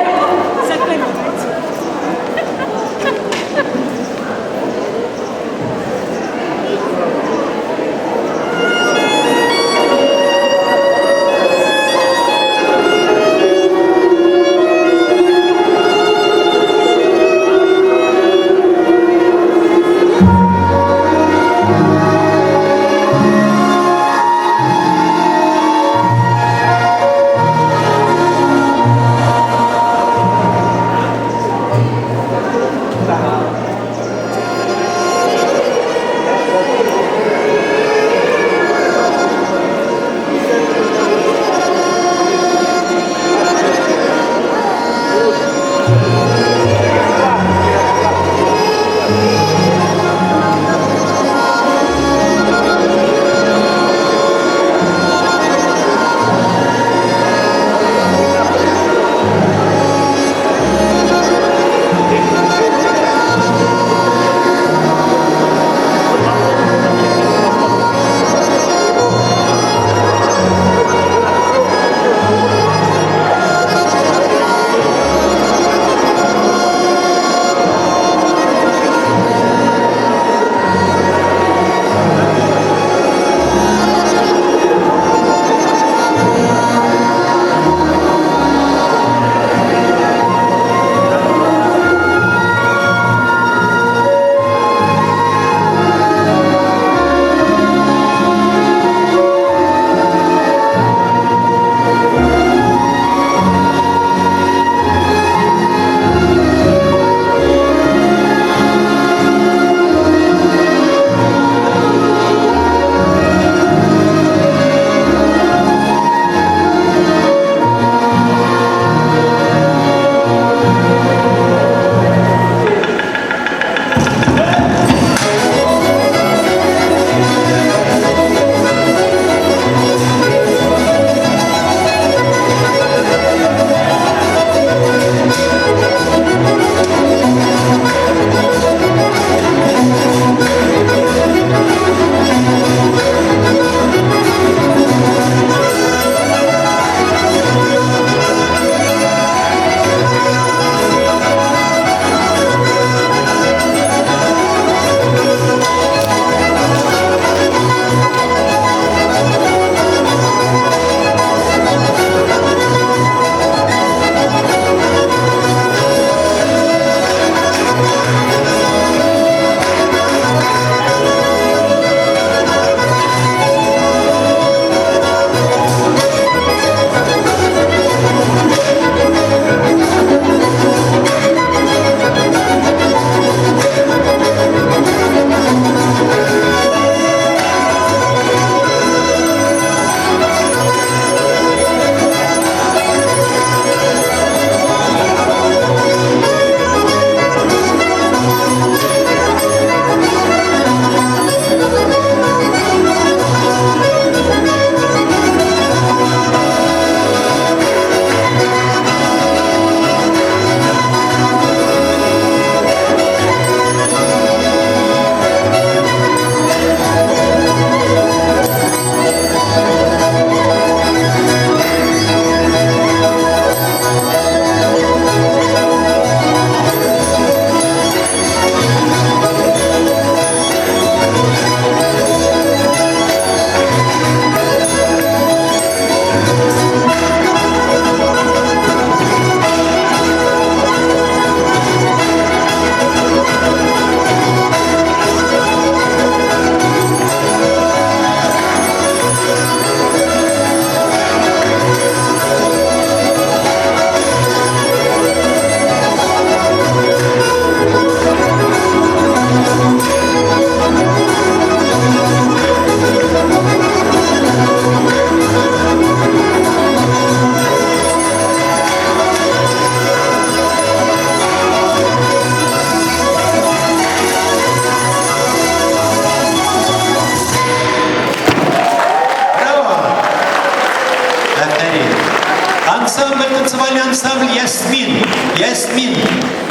Speaker 1: ансамбль «Ясмин». «Ясмин».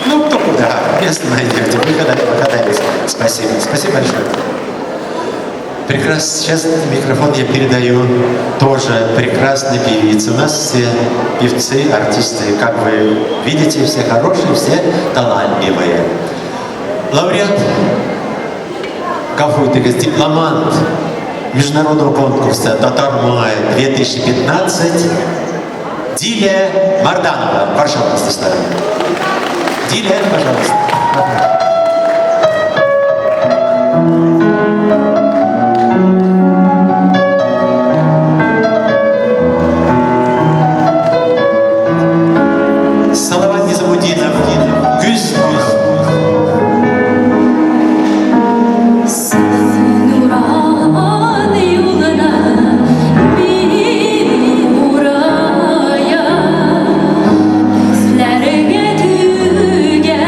Speaker 1: Ну, кто куда. Место найдете. Выхода, выхода. Спасибо. Спасибо большое. Прекрасно. Сейчас микрофон я передаю тоже прекрасной певице. У нас все певцы, артисты, как вы видите, все хорошие, все талантливые. Лауреат гафу итегез, дипломант международного конкурса «Татар Май 2015» Диля Марданова. Пожалуйста, старая. Диля, пожалуйста. Салават Низамутдинов, Көз нуры.
Speaker 14: Син уран юлына мине урая, Эзләреңә төгәл.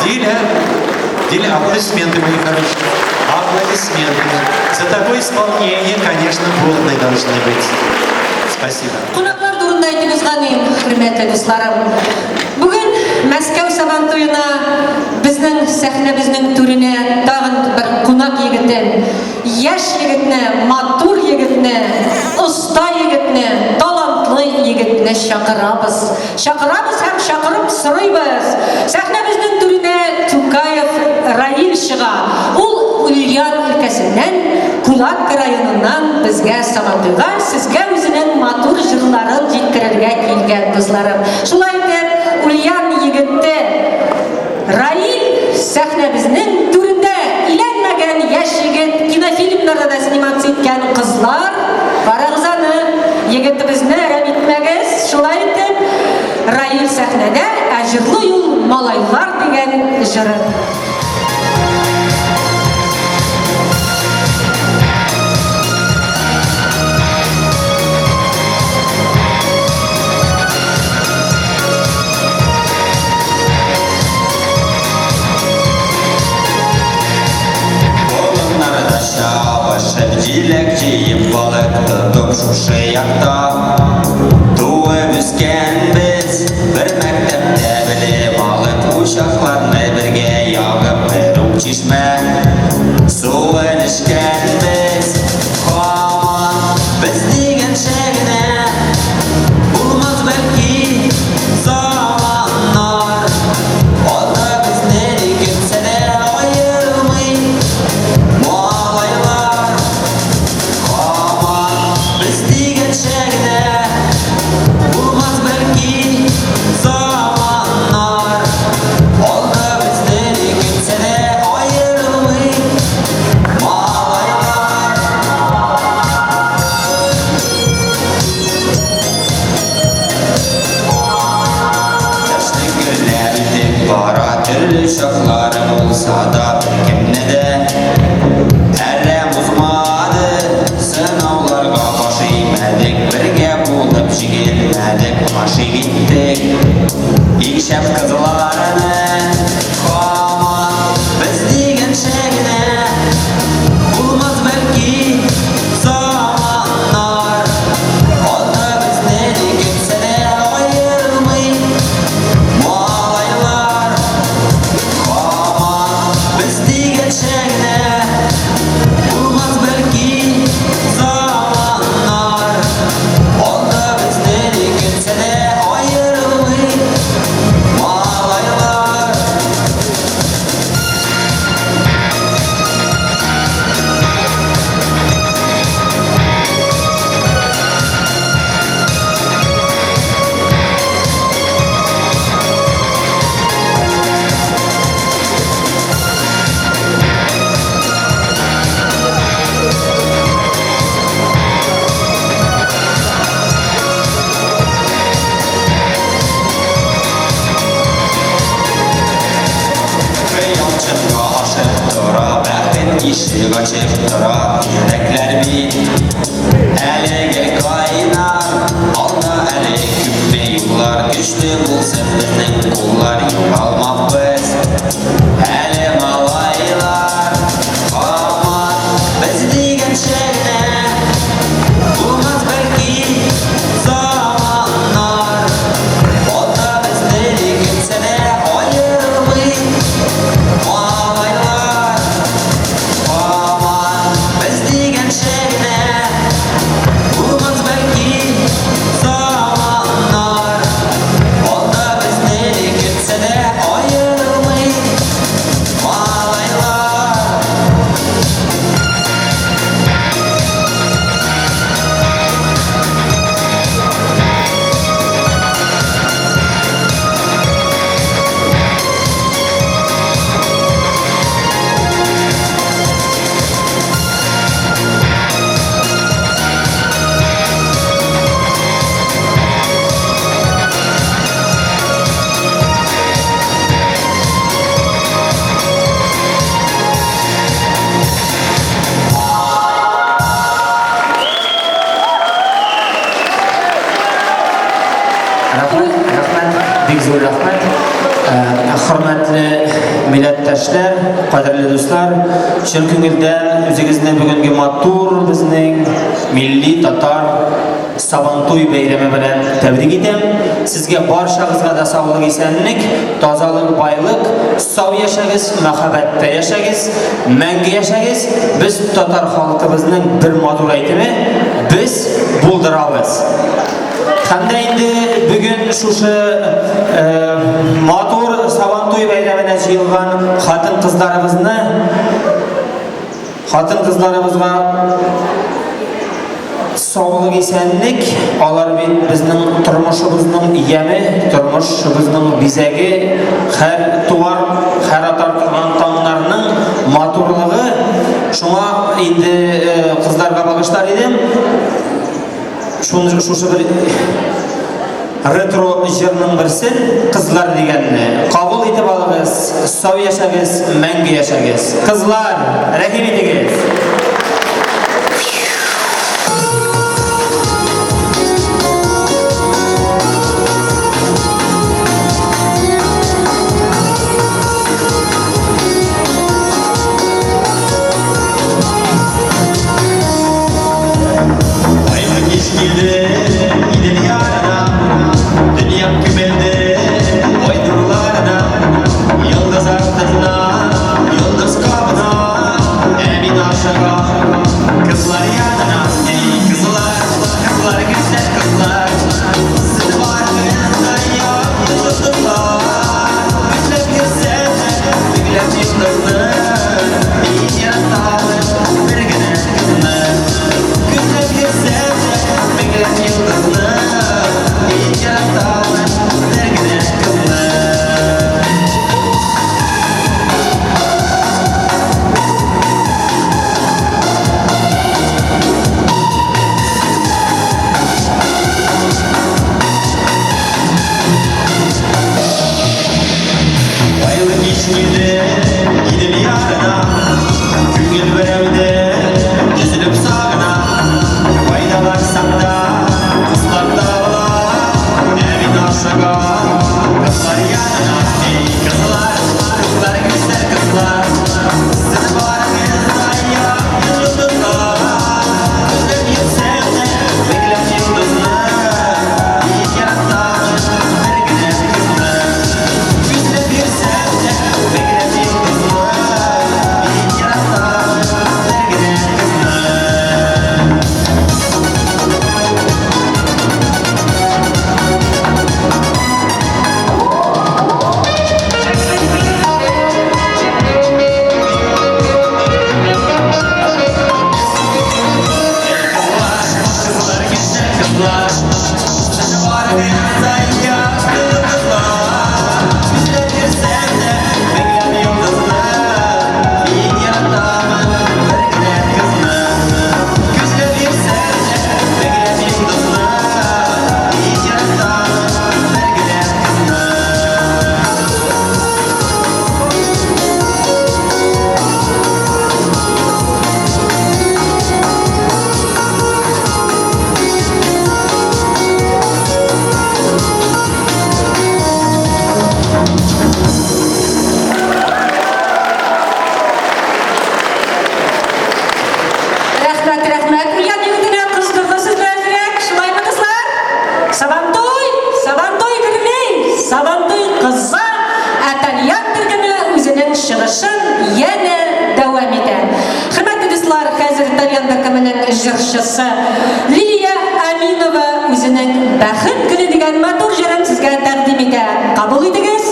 Speaker 1: Диля, Диля, аплодисменты, мои хорошие. Аплодисменты. За такое исполнение, конечно, бурные должны быть. Спасибо.
Speaker 10: Кунаклар турында әйтеп узган идем, хөрмәтле дусларым. Бүген Мәскәү Сабантуена безнең сәхнәбезнең түренә тагын бер кунак егетен, яшь егетне, матур егетне, оста егетне, талантлы егетне чакырабыз. Чакырабыз һәм чакырып сорыйбыз. Сәхнәбезнең түренә Тукаев Раил чыга. Ул Ульян өлкәсеннән, Кулатка районыннан безгә Сабантуйга сезгә үзенең матур җырларын җиткерергә килгән, дусларым. Шулай итеп, Ульян егете Раил сәхнәбезнең түрендә өйләнмәгән яшь егет, кинофильмнарда да сниматься иткән кызлар, карагыз аны, егетебезне әрәм итмәгез. Шулай итеп, Раил сәхнәдә, ә җырлый ул Малайлар дигән җырын.
Speaker 15: Болыннарда чабышып, җиләк җыеп, балык тотып шушы якта туып үскәнбез. Бер мәктәптә белем алып, учакларны бергә ягып, бер үк чишмә суын эчкәнбез. Һаман без дигәнчә генә булмас бәлки заманнар. Алда безне ни көтсә дә аермый малайлар. Һаман без дигәнчә генә булмас бәлки заманнар. Алда безне ни көтсә дә аермый малайлар. Яшьлек гөрләп үтеп бара, төрле чаклары булса да, беркемне дә әрәм узмады. Сынауларга баш имәдек, бергә булып җиңелмәдек, гашыйк иттек иң шәп кызларны. Һаман без дигәнчә генә булмас бәлки заманнар. Алда безне ни көтсә дә аермый малайлар. Һаман без дигәнчә генә булмас бәлки заманнар. Алда безне ни көтсә дә аермый малайлар. Хыял чынга ашып тора, бәхет ишек ачып тора, йөрәкләр бит әле гел кайнар. Алда әле күпме юллар, көчле булсын безнең куллар, югалмабыз әле малайлар. Һаман без дигәнчә генә булмас бәлки заманнар. Алда безне ни көтсә дә аермый малайлар. Һаман без дигәнчә генә булмас бәлки заманнар. Алда безне ни көтсә дә аермый малайлар.
Speaker 8: Рәхмәт, рәхмәт, бик зур рәхмәт.
Speaker 15: Хөрмәтле милләттәшләр, кадерле дуслар, чын күңелдән үзегезне бүгенге матур безнең милли татар Сабантуй бәйрәме белән тәбрик итәм. Сезгә барчагызга да саулык, исәнлек, тазалык, байлык, сау яшәгез, мәхәббәттә яшәгез, мәңге яшәгез. Без татар халкыбызның бер матур әйтеме, без булдырабыз. Һәм дә инде бүген шушы э, матур Сабантуй бәйрәменә җыелган хатын-кызларыбызны хатын-кызларыбызга саулык, исәнлек, алар бит безнең тормышыбызның яме, тормышыбызның бизәге, һәр туар, һәр атар торган таңнарның матурлыгы. Шуңа инде э, кызларга багышлар идем. Шуны шушы бер ретро җырның берсен кызлар дигәнне кабул итеп алыгыз, сау яшәгез, мәңге яшәгез. Кызлар, рәхим итегез.
Speaker 3: Айлы кич килде Идел ярына, Дөньям күмелде ай нурларына. Йолдыз артыннан йолдыз кабына, Ә мин ашыгам кызлар янына. Эй, кызлар, кызлар, гүзәл кызлар, Сез барыгыз да йолдызлар. Гөрләп йөрсә дә меңләп йолдызны, Мин яратамын бер генә кызны. Гөрләп йөрсә дә меңләп йолдызны, Мин яратамын бер генә кызны. Айлы кич килде Идел ярына, Күңел берәүне өзелеп сагына. Кайда барсам да кызлар табыла, Ә мин ашыгам кызлар янына. Эй, кызлар, кызлар, гүзәл кызлар, Сез барыгыз да йолдызлар. Гөрләп йөрсәм дә меңләп йолдызны, Мин яратамын бер генә кызны. Гөрләп йөрсәм дә меңләп йолдызны, Мин яратамын бер генә кызны. Кызлар, гүзәл кызлар, Сез барыгыз да йолдызлар. Гөрләп йөрсәм дә меңләп йолдызны, Мин яратамын бер генә кызны. Гөрләп йөрсәм дә меңләп йолдызны, Мин яратамын бер генә кызны.
Speaker 10: Рәхмәт, рәхмәт. Ульян егетенә кыздырды сезне әзрәк. Шулаймы, кызлар? Сабантуй, Сабантуй гөрли, Сабантуй кыза, ә тальян төркеме үзенең чыгышын янә дәвам итә. Хөрмәтле дуслар, хәзер тальян төркеменең җырчысы Лилия Аминова үзенең Бәхет гөле дигән матур җырын сезгә тәкъдим итә. Кабул итегез.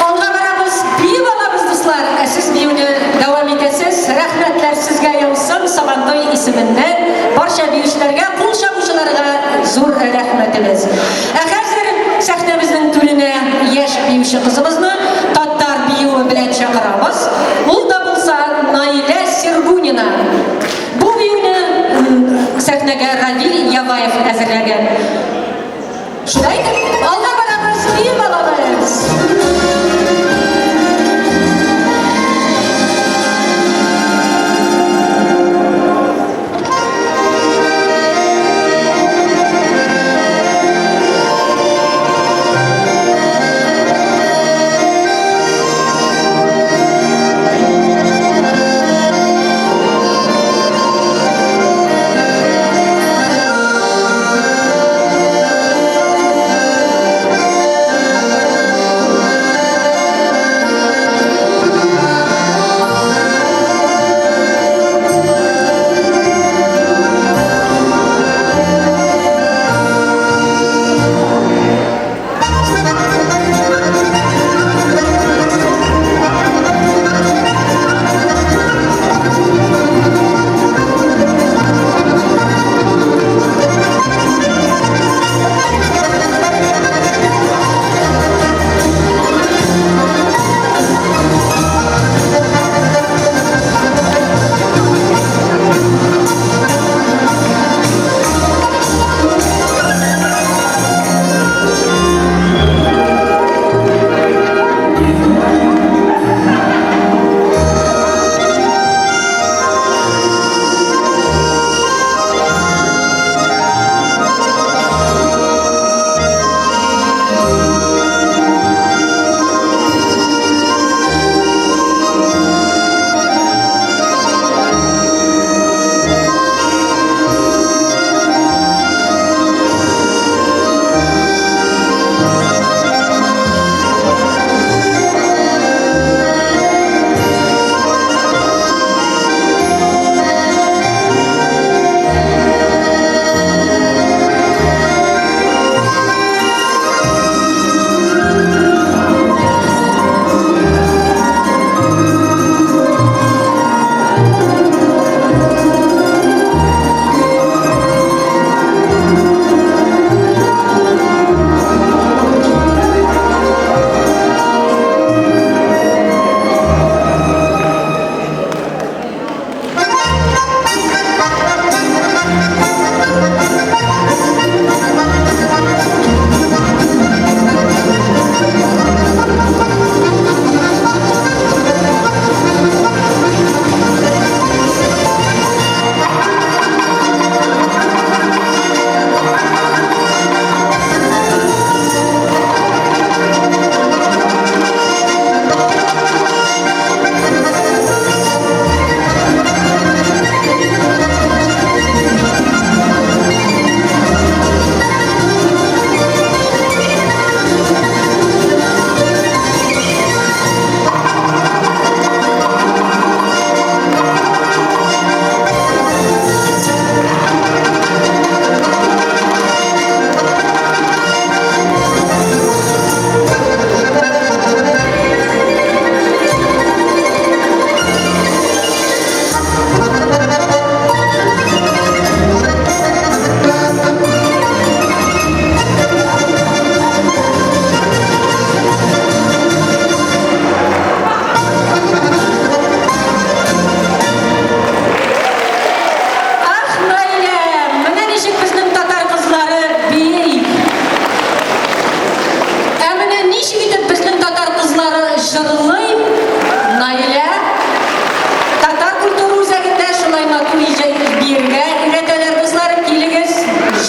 Speaker 10: Алга барабыз, биеп алабыз, дуслар. Ә сез биюне дәвам итәсез. Рәхмәтләр сезгә яусын Сабантуй исеменнән. Барча биючеләргә, кул чабучыларга зур рәхмәтебез. Ә хәзер сәхнәбезнең түренә яшь биюче кызыбызны татар биюе белән чакырабыз. Ул да булса Наилә Сергунина. Бу биюне сәхнәгә Равил Яваев әзерләгән. Шулай итеп, алга барабыз, биеп алабыз.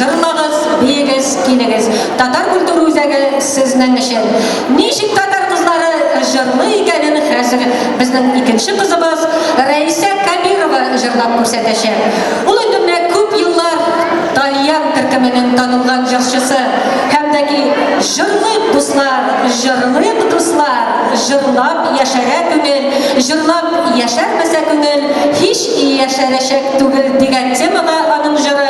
Speaker 10: Җырлагыз, биегез, килегез. Татар культура үзәге сезнең өчен. Ничек татар кызлары җырлый икәнен хәзер безнең икенче кызыбыз Рәисә Кәбирова җырлап күрсәтәчәк. Ул инде менә күп еллар Тальян төркеменең танылган җырчысы һәм дә ки җырлыйк, дуслар, җырлыйк, дуслар, җырлап яшәрә күңел, җырлап яшәрмәсә күңел, һич яшәрәчәк түгел дигән темага аның җыры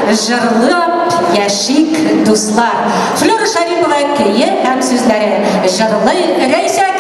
Speaker 10: Җырлап яшик, дуслар. Флюра Шәрипова көе һәм сүзләре. Җырлый Рәйсә.